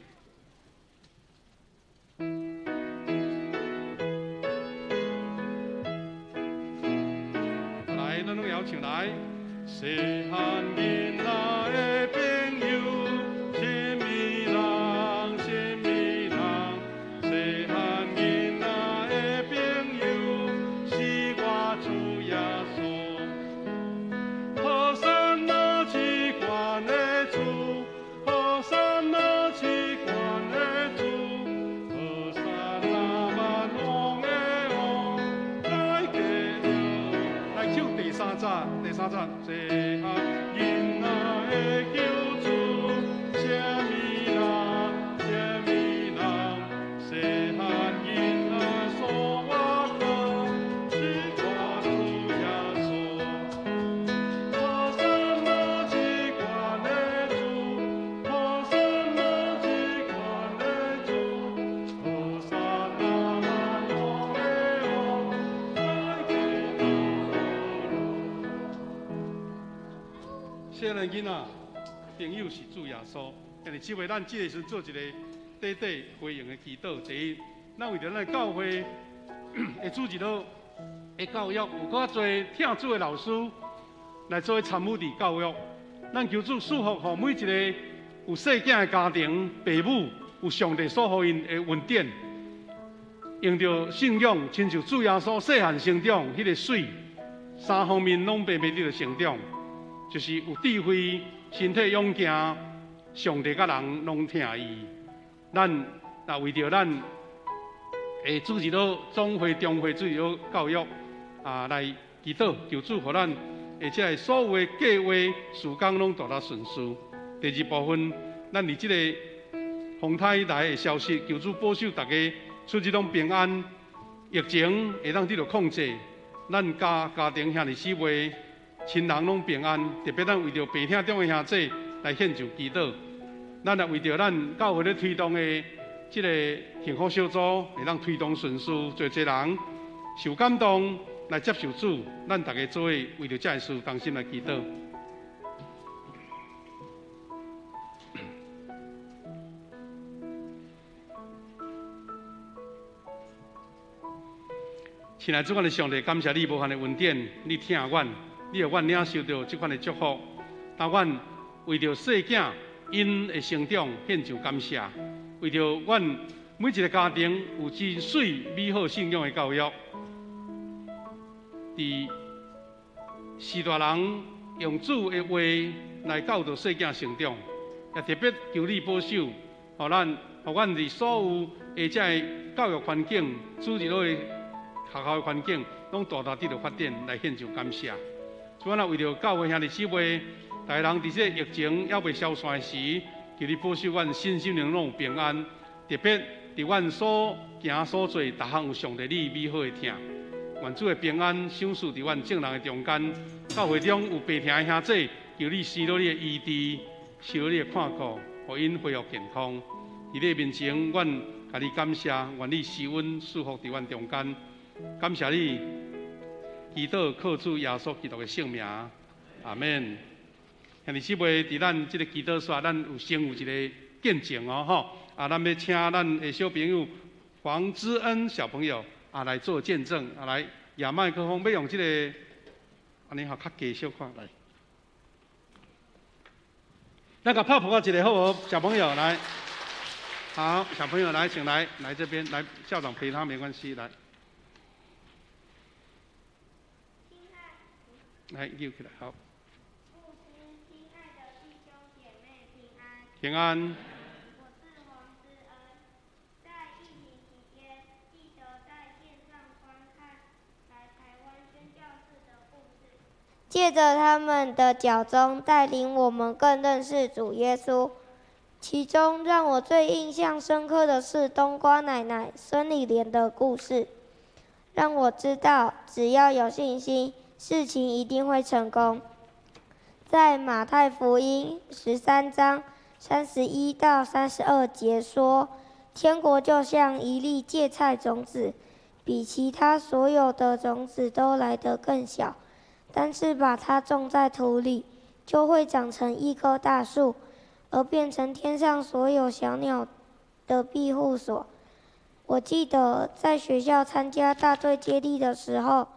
來，咱攏枵唱來。細漢囡仔的朋友，啥物人？啥物人？細漢囡仔的朋友，是我主耶穌。和散那至懸的主，和散那至懸的主，和散那萬王的王，來加入。來唱第三節，第三節。細漢囡仔的救主，啥物人？啥物人？細漢囡仔所倚靠，是我主耶穌。和散那至懸的主，和散那至懸的主，和散那萬王的王，來加入。細漢囡仔朋友是主耶穌，兄弟姊妹，咱這个時陣做一個短短回應的祈禱。第一，咱為著咱教會的主日學的教育，有閣較濟疼主的老師來做參與佇教育。咱求主賜福，予每一個有細囝的家庭，爸母有上帝所予𪜶的恩典，用著信仰，親像主耶穌細漢成長彼个水，三方面攏白白得著成長。就是有智慧、身體勇健，上帝佮人攏疼伊。咱若為著咱的主日學總會、中會主日學教育啊，來祈禱，求主予咱的這个所有的計劃、事工攏帶來順遂。第二部分，咱佇這个風台來的消息，求主保守大家出入攏平安，疫情會當得著控制，咱家家庭兄弟姊妹、親人攏平安，特別咱為著病痛中的兄弟來獻上祈禱。咱也為著咱教會咧推動的這個幸福小組，會當推動順序，濟濟人受感動來接受主，咱大家做伙為著這个事同心來祈禱。親愛主，阮的上帝，感謝你無限的恩典，你疼阮，你予阮領受著這款的祝福。當阮為著細囝𪜶的成長獻上感謝，為著阮每一個家庭有真媠美好信仰的教育，佇序大人用主的話來教導細囝成長，也特別求你保守，予咱，予阮佇所有的這个教育環境，主日的學校的環境，攏大大得著發展，來獻上感謝。主啊，為著教會兄弟姊妹，逐个人佇這個疫情猶未消散時，求你保守阮身心靈攏有平安。特別佇阮所行所做，逐項有上帝你美好的疼。願主的平安賞賜佇阮眾人的中間。教會中有病疼的兄弟，求你施予你的醫治，施予你的看顧，予𪜶恢復健康。佇你面前，阮共你感謝，願你施恩賜福佇阮中間。感謝你，祈禱靠主耶穌基督的聖名，阿們。兄弟姊妹，佇咱這個祈禱煞，咱有先有一個見證哦，吼！啊，咱欲請咱的小朋友黃之恩小朋友啊來做見證，啊來，舉麥克風，欲用這個，按呢吼較低小可來。咱共拍噗仔一下好無？小朋友來，好，小朋友來，請來，來這邊，來校長陪他沒關係，來。來，舉起來，好。牧師，親愛的弟兄姐妹平安。平安。我是黃之恩，在疫情期間，記得在線上觀看來台灣宣教士的故事，借著他們的腳蹤帶領我們更認識主耶穌。其中讓我最印象深刻的是冬瓜奶奶孫理蓮的故事，讓我知道只要有信心，事情一定會成功。在馬太福音13章31到32節說，天國就像一粒芥菜種子，比其他所有的種子都來得更小，但是把它種在土裡，就會長成一棵大樹，而變成天上所有小鳥的庇護所。我記得在學校參加大隊接力的時候，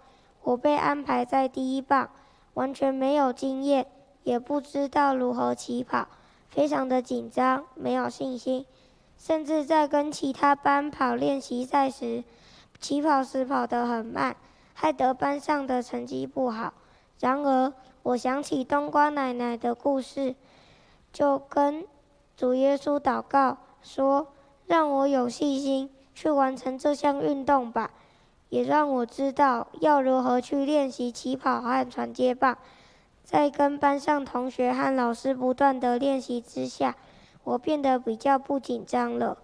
我被安排在第一棒，完全沒有經驗，也不知道如何起跑，非常的緊張，沒有信心，甚至在跟其他班跑練習賽時，起跑時跑得很慢，害得班上的成績不好。然而，我想起冬瓜奶奶的故事，就跟主耶穌禱告說：“讓我有信心去完成這項運動吧。”也讓我知道要如何去練習起跑和傳接棒。在跟班上同學和老師不斷的練習之下，我變得比較不緊張了。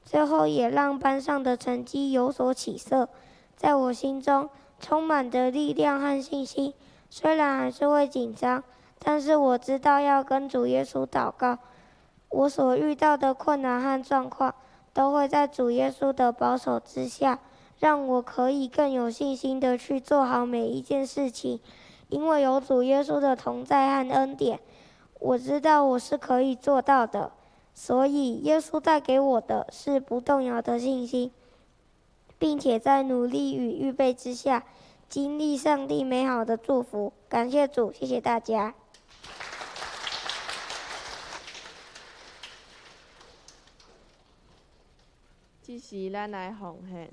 最後也讓班上的成績有所起色。在我心中充滿著力量和信心，雖然還是會緊張，但是我知道要跟主耶穌禱告。我所遇到的困難和狀況，都會在主耶穌的保守之下，讓我可以更有信心的去做好每一件事情，因為有主耶穌的同在和恩典，我知道我是可以做到的。所以耶穌帶給我的是不動搖的信心，並且在努力與預備之下，經歷上帝美好的祝福。感謝主，謝謝大家。這時，咱來奉獻。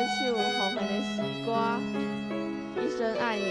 唱奉献的诗歌《一生爱你》。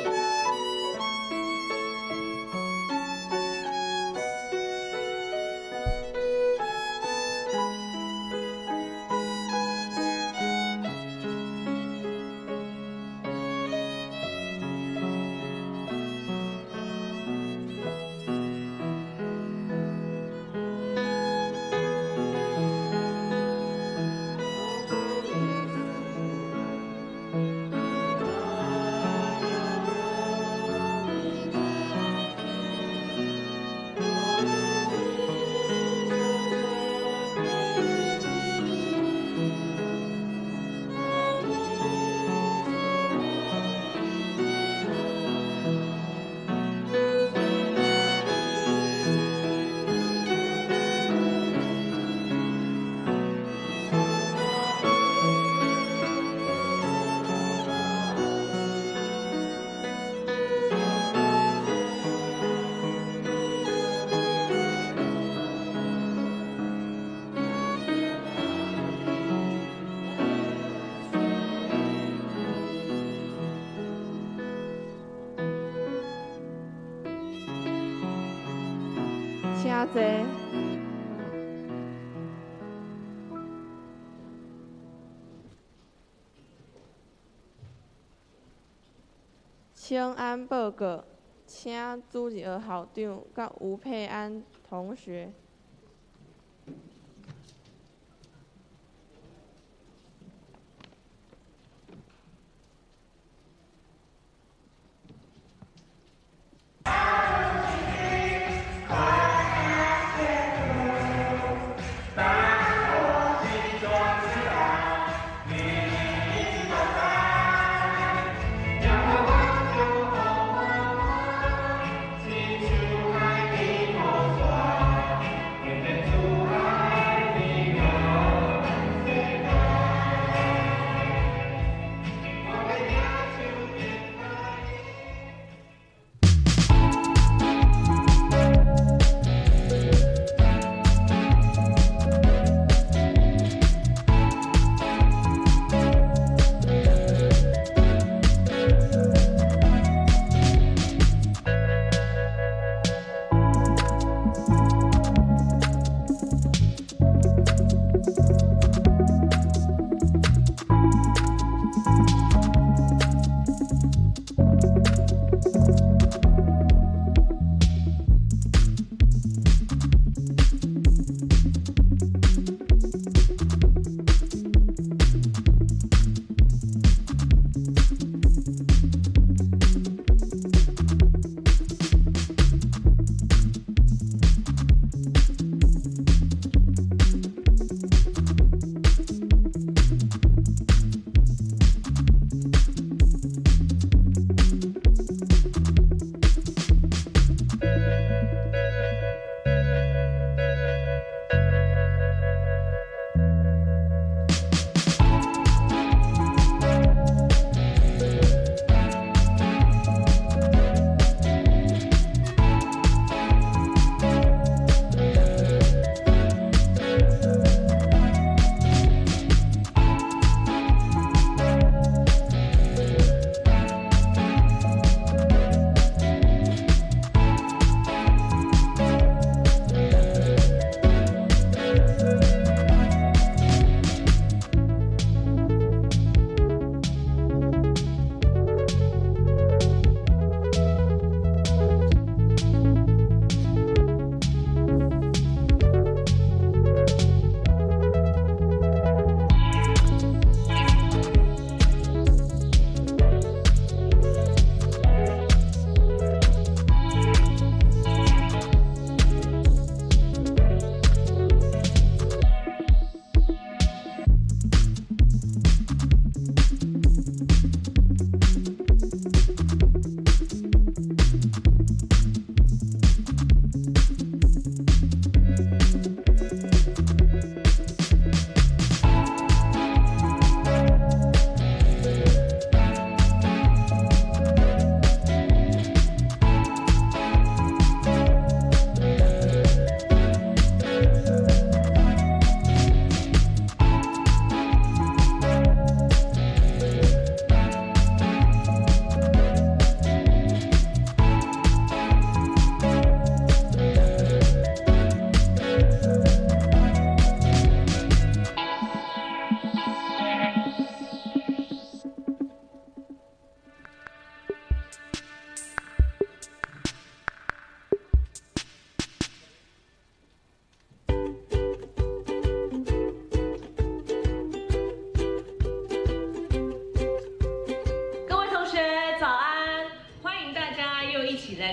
请坐。请安报告，请主日学校长佮吴佩安同学。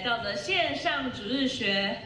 到的线上主日学。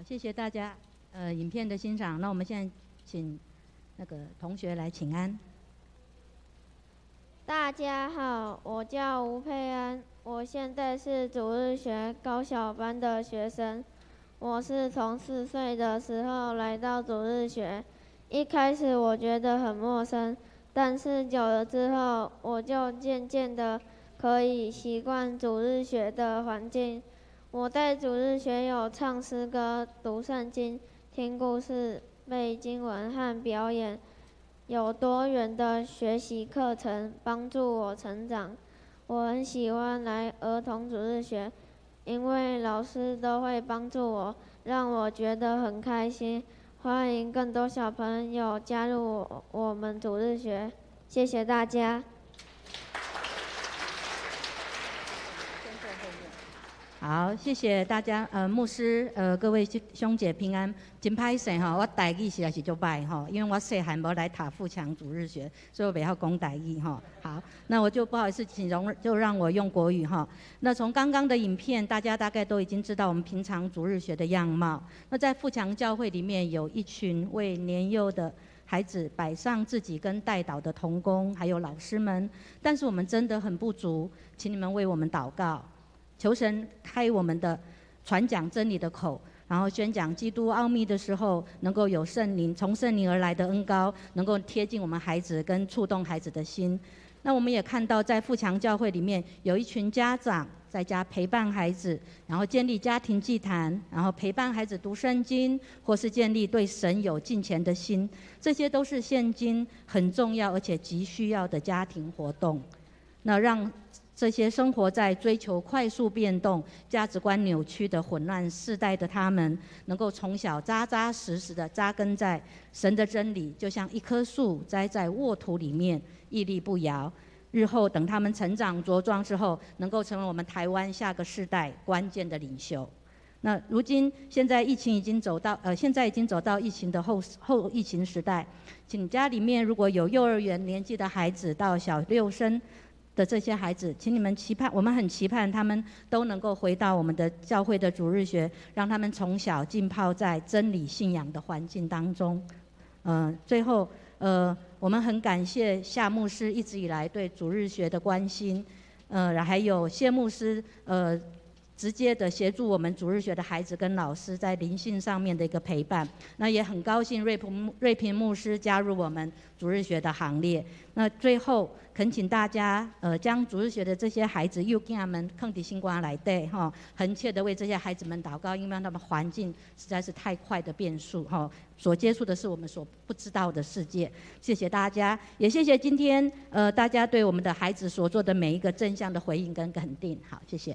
谢谢大家，影片的欣赏。那我们现在请那个同学来请安。大家好，我叫吴佩恩，我现在是主日学高小班的学生。我是从4岁的时候来到主日学，一开始我觉得很陌生，但是久了之后，我就渐渐的可以习惯主日学的环境。我在主日学有唱诗歌、读圣经、听故事、背经文和表演，有多元的学习课程帮助我成长。我很喜欢来儿童主日学，因为老师都会帮助我，让我觉得很开心。欢迎更多小朋友加入我们主日学，谢谢大家。好，谢谢大家。牧师，各位兄姐平安。真歹势吼，我台语实在是足歹吼，因为我细汉无来塔富强主日学，所以我袂晓讲台语吼。好，那我就不好意思，请容就让我用国语哈。那从刚刚的影片，大家大概都已经知道我们平常主日学的样貌。那在富强教会里面，有一群为年幼的孩子摆上自己跟代祷的同工，还有老师们，但是我们真的很不足，请你们为我们祷告。求神开我们的传讲真理的口，然后宣讲基督奥秘的时候，能够有圣灵，从圣灵而来的恩膏，能够贴近我们孩子跟触动孩子的心。那我们也看到，在富强教会里面，有一群家长在家陪伴孩子，然后建立家庭祭坛，然后陪伴孩子读圣经，或是建立对神有敬虔的心，这些都是现今很重要而且急需要的家庭活动。那让这些生活在追求快速变动、价值观扭曲的混乱世代的他们，能够从小扎扎实实的扎根在神的真理，就像一棵树栽在沃土里面，屹立不摇。日后等他们成长茁壮之后，能够成为我们台湾下个世代关键的领袖。那如今现在疫情已经走到现在已经走到疫情的后后疫情时代，请家里面如果有幼儿园年纪的孩子到小六生的这些孩子，请你们期盼，我们很期盼他们都能够回到我们的教会的主日学，让他们从小浸泡在真理信仰的环境当中。最后，我们很感谢夏牧师一直以来对主日学的关心，还有谢牧师，直接的协助我们主日学的孩子跟老师在灵性上面的一个陪伴。那也很高兴瑞平牧师加入我们主日学的行列。那最后恳请大家，将主日学的这些孩子幼囝们放伫心肝内底，吼，恒切的为这些孩子们祷告，因为他们环境实在是太快的变数，吼，所接触的是我们所不知道的世界。谢谢大家，也谢谢今天大家对我们的孩子所做的每一个正向的回应跟肯定。好，谢谢。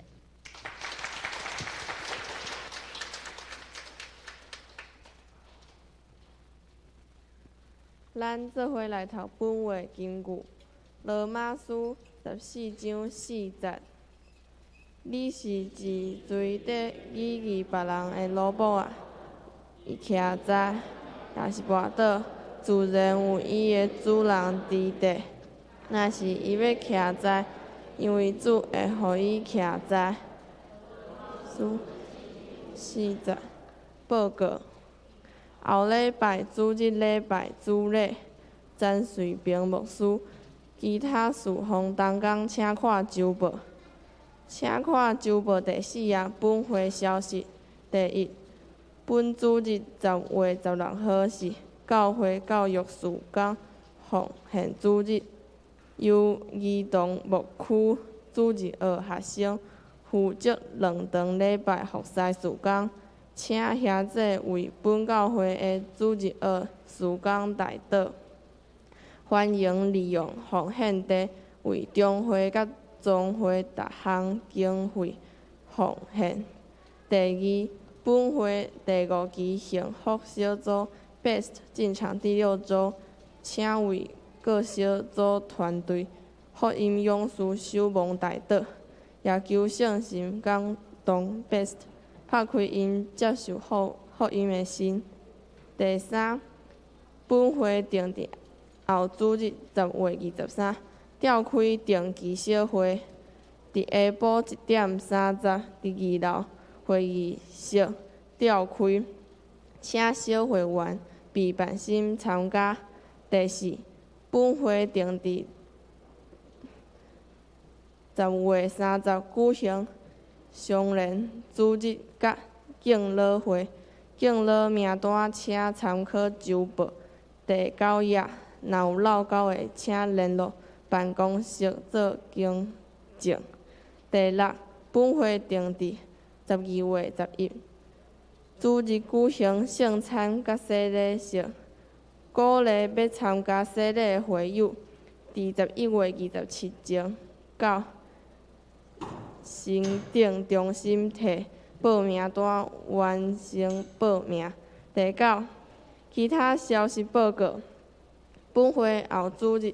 咱做伙来读本话金句，罗马书14章4节。你是一随地语义别人的萝卜仔，伊徛在，若是跋倒，自然有伊的主人伫地。若是伊欲徛在，因为主会予伊徛在。书4节报告。后礼拜主日礼拜主礼，詹瑞平牧师。其他事奉同工，请看周报。请看周报第4页本会消息。第一，本主日10月16号是教会教育事工奉献主日，由儿童牧区主日学学生负责两堂礼拜服侍事工。请兄弟为本教会的主日学事工代祷。欢迎利用奉献地为中会佮总会逐项经费奉献。第二，本会第5期幸福小组 BEST 进场第6周，请为各小组团队福音勇士守望代祷，也求圣神感动 BEST。拍开𪜶接受福音的心。第三，本会定伫后主日10月23召开定期小会，伫下晡1点30伫2楼会议室召开，请小会员备办心参加。第四，本会定伫10月30举行相连主日佮敬老会，敬老名单请参考周报第9页。若有落勾的，请联络办公室做更正。第六，本会定伫12月11主日举行圣餐佮洗礼式，鼓励欲参加洗礼的会友，伫11月27前到行政中心提报名单完成报名。第9，其他消息报告。本会后主日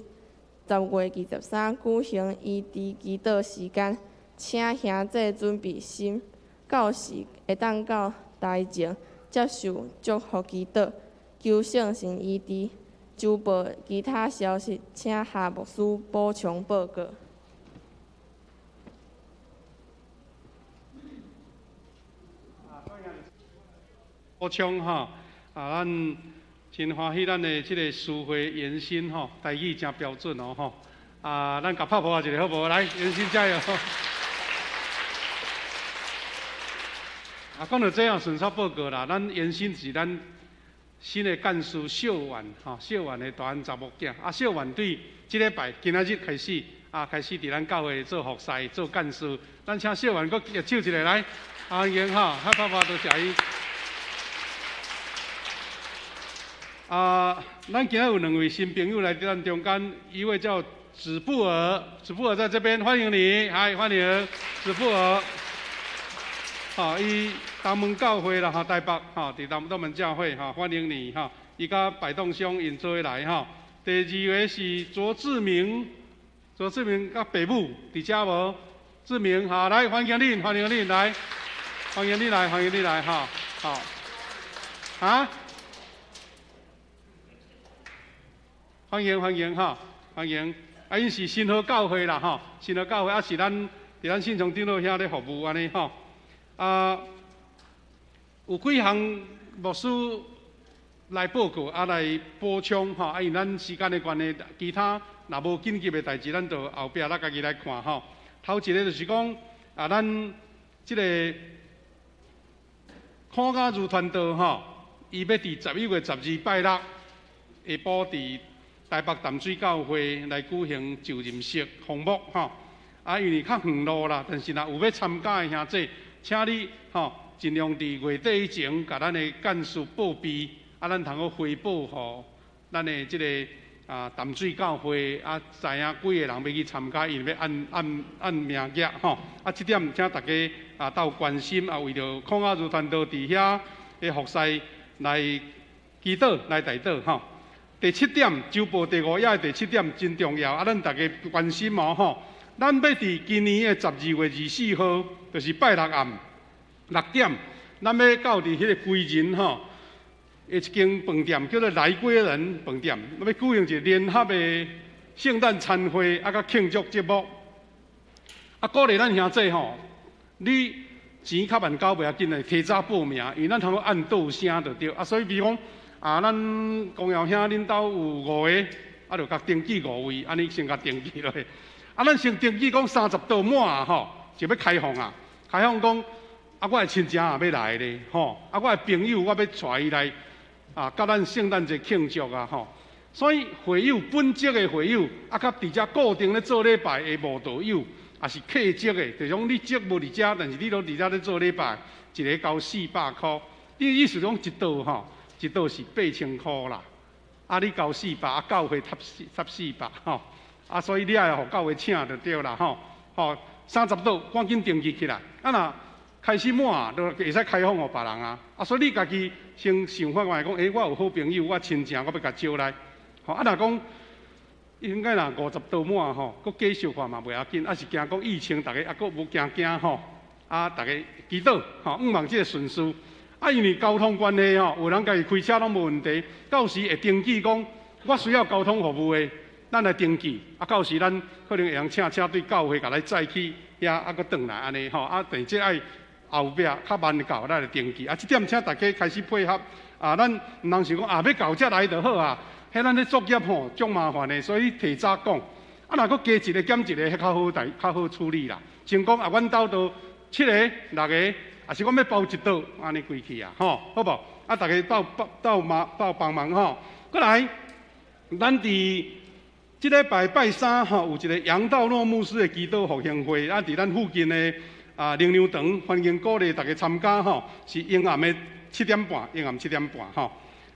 10月23举行医治祈祷时间，请兄弟准备心，到时会当到台前接受祝福祈祷，求圣神医治。周报其他消息，请夏牧师补充报告。补充吼，啊，咱真欢喜咱的这个词汇延伸吼，台语真标准哦吼。啊，咱共拍噗仔一下好无？来，延伸加油！啊，讲到这样，顺续报告啦，咱延伸是咱新的干事小婉吼，小婉的大汉查某囝。啊，小婉对这礼拜今仔日开始啊，开始伫咱教会做服侍、做干事。咱请小婉阁握手一下来，欢迎吼，拍噗多谢伊。啊，咱今仔有两位新朋友来伫咱中间，一位叫子布尔，子布尔在这边，欢迎你，嗨，欢迎子布尔。好，伊东门教会啦，哈，台北，哈，伫东门教会，哈，欢迎你，哈，伊佮摆动乡𪜶做伙来，哈。第二位是卓志明，卓志明佮爸母伫遮无？志明，好，来欢迎恁，欢迎恁来。歡迎你來，歡迎你來，吼，好，啊，歡迎歡迎，吼，歡迎。啊，𪜶是新和教會啦，吼，新和教會啊是咱佇咱信長長老遐咧服務按呢，吼。啊，有幾項牧師來報告，啊來補充，吼，啊因為咱時間的關係，其他若無緊急的代誌，咱就後壁咱家己來看，吼。頭一个就是講，啊，咱這个孔家如傳道，吼，伊欲佇11月12拜六下晡佇台北淡水教會來舉行就任式封牧，吼。啊，因為較遠路啦，但是若有欲參加的兄弟，請你吼盡量佇月底以前，共咱的幹事報備，啊，咱通好回報予咱的這個啊淡水教會啊，知影幾個人欲去參加，𪜶欲按按按名額吼。啊，這點請大家啊鬥關心啊，為著孔亞如傳道佇遐的服侍來祈禱來代禱吼。第七點，週報第五頁的第七點真重要，啊，咱大家關心哦吼。咱欲佇今年的12月24號，就是拜六暗6點，咱欲到佇彼個歸仁吼，的一間飯店叫做來歸仁飯店，欲舉行一個聯合的聖誕餐會，啊，佮慶祝節目。啊，鼓勵咱兄弟吼，你錢較慢交袂要緊的，提早報名，因為咱通好按桌聲就對。啊，所以比如講，啊，咱公耀兄恁兜有五個，啊，就共登記五位，按呢先共登記落去。啊，咱先登記講30桌滿吼，就欲開放啊！開放講，啊，我的親情也欲來咧，吼，啊，我的朋友我欲帶伊來，啊，佮咱聖誕節慶祝啊，吼。所以會友本職的會友，啊，佮佇遮固定咧做禮拜的慕道友，也是客職的，就是講你職無佇遮，但是你攏佇遮咧做禮拜，一个交400箍。你意思講一桌吼，一桌是8000箍啦，啊，你交四百，啊，教會貼四百吼。啊，所以你愛予教會請就對啦，吼，吼，30桌趕緊登記起來，啊若開始滿，就會使開放予別人啊。啊，所以你家己先想法看覓講，欸，我有好朋友，我親情，我欲共招來，吼，啊，若講應該若50桌滿吼，閣繼續看嘛袂要緊，啊是驚講疫情，逐家猶閣無驚驚吼，啊，逐家祈禱吼，向望這个順遂。啊，因為交通關係吼，有人家己開車攏無問題，到時會登記講，我需要交通服務的。咱來登記，啊，到時咱可能會用請車對教會共咱載去遐，啊，閣轉來按呢吼，啊，但這愛後壁較慢到，咱來登記，啊，這點請大家開始配合，啊，咱毋通想講啊，欲到才來就好啊，彼咱咧作業吼，足麻煩的，所以提早講，啊，若閣加一个減一个，彼較好代較好處理啦。像講啊，阮兜都七個、六个，抑是講欲包一桌，按呢規氣啊，吼，好無？啊，逐家鬥鬥忙鬥幫忙吼。閣來，咱佇這禮拜拜三吼，有一個楊道諾牧師的祈禱復興會，啊，佇咱附近的啊靈糧堂，歡迎鼓勵大家參加吼，是昏暗的7點半，昏暗7點半吼。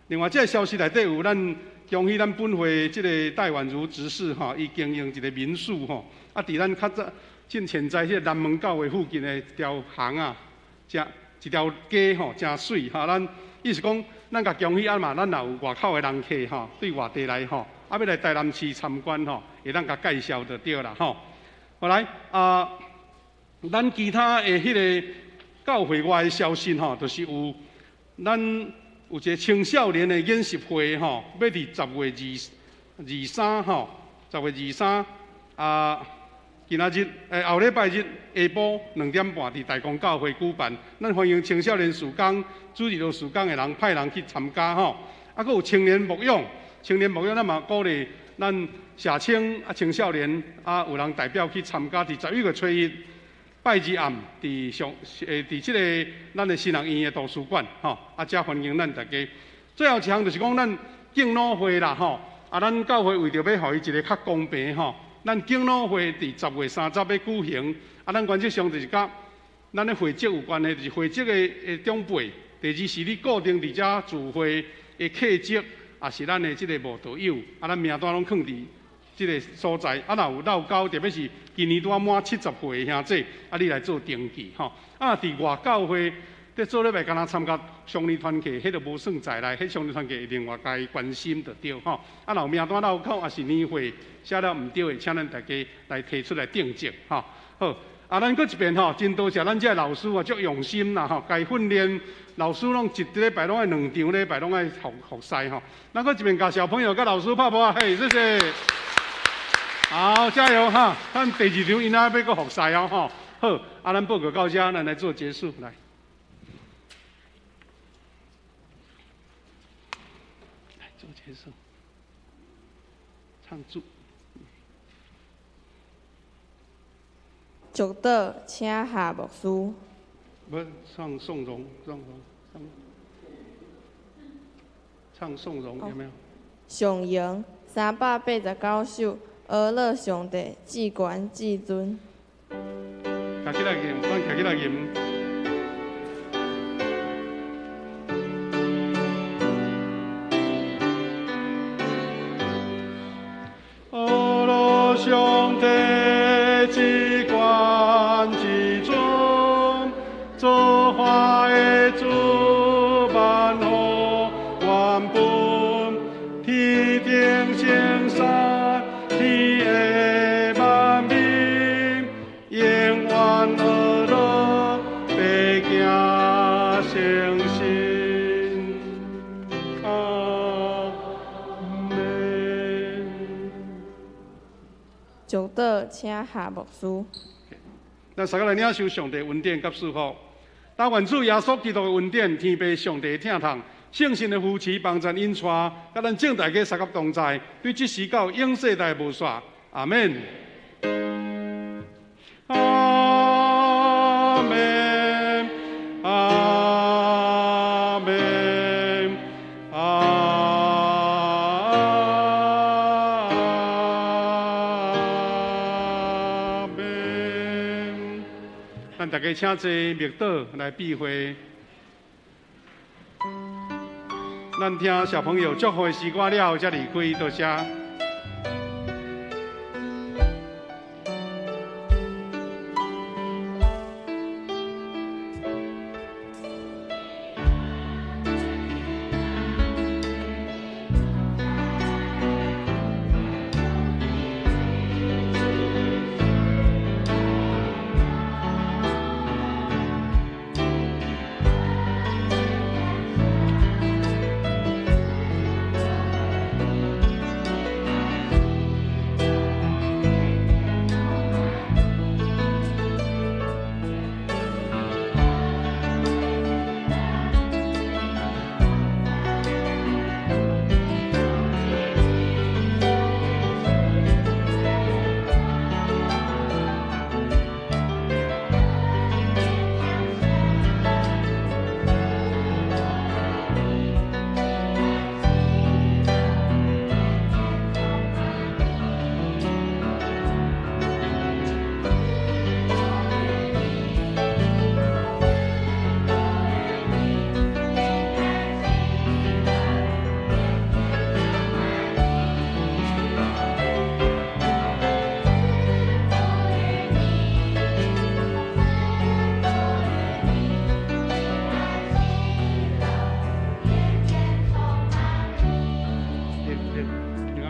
另外，這個消息內底有咱恭喜咱本會這個戴婉如執事吼，伊經營一個民宿吼，啊，佇咱較早進前在彼個南門教會附近的一條巷仔，誠一條街吼，誠媠吼。咱意思講，咱共恭喜啊嘛，咱若有外口的人客吼，對外地來吼。啊，欲來台南市參觀吼，會當共介紹就對啦吼。後來啊，咱其他的彼个教會外的消息吼，就是有咱有一个青少年的研習會吼，欲佇10月23吼，10月23啊，今仔日後禮拜日下晡2點半佇大公教會舉辦，咱歡迎青少年事工、主日學事工的人派人去參加吼。啊，閣有青年牧養。青年牧養，咱嘛鼓勵咱社青啊青少年啊有人代表去參加，佇11月初一拜二暗，佇上佇這个咱的新人院的圖書館吼，啊，遮歡迎咱大家。最後一項就是講咱敬老會啦吼，啊，咱教會為著欲予伊一个較公平吼，咱敬老會佇10月30欲舉行，啊，咱原則上就是佮咱的會籍有關係，就是會籍的長輩。第二是你固定佇遮聚會的客職。也是咱的這个慕道友，啊，咱名單攏囥佇這个所在，啊，若有落交，特別是今年拄仔滿70歲的兄弟，啊，你來做登記吼。啊，佇外教會佇做禮拜，敢若參加雙年團契，彼就無算在內，彼雙年團契另外共伊關心就對吼。啊，若有名單落扣，抑是年歲寫了毋對的，請咱大家來提出來訂正吼。好，啊，咱閣一遍吼，真多謝咱這老師啊，足用心啦吼，共訓練老師攏一禮拜攏愛兩場禮拜攏愛復復賽吼。咱閣一遍共小朋友佮老師拍噗仔，嘿，謝謝。好，加油哈！咱第二場𪜶仔欲閣復賽哦吼。好，啊，咱報告到這，咱來做結束來。來做結束，唱主。祝禱，請夏牧師。不，唱頌榮，唱唱唱頌榮有沒有？上榮389首，阿樂上帝至懸至尊。站起來吟，咱站起來吟。阿樂上帝至懸至尊，造化的主，萬福原本，天頂聖山，天下萬民，永遠阿樂，白行誠實。阿們。祝禱，請夏牧師。咱三個來領受上帝恩典佮祝福。但願主耶穌基督的恩典、天父上帝的疼痛、聖神的扶持、幫贊引帶，佮咱眾大家相佮同在，對這時到永世代無煞。阿們。阿們，阿們，阿們。咱大家請坐，默禱來閉會。咱聽小朋友祝福的詩歌了後，才離開，多謝。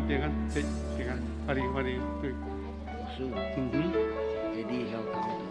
平安，平平安，歡迎歡迎，對。老師，嗯哼，你曉講。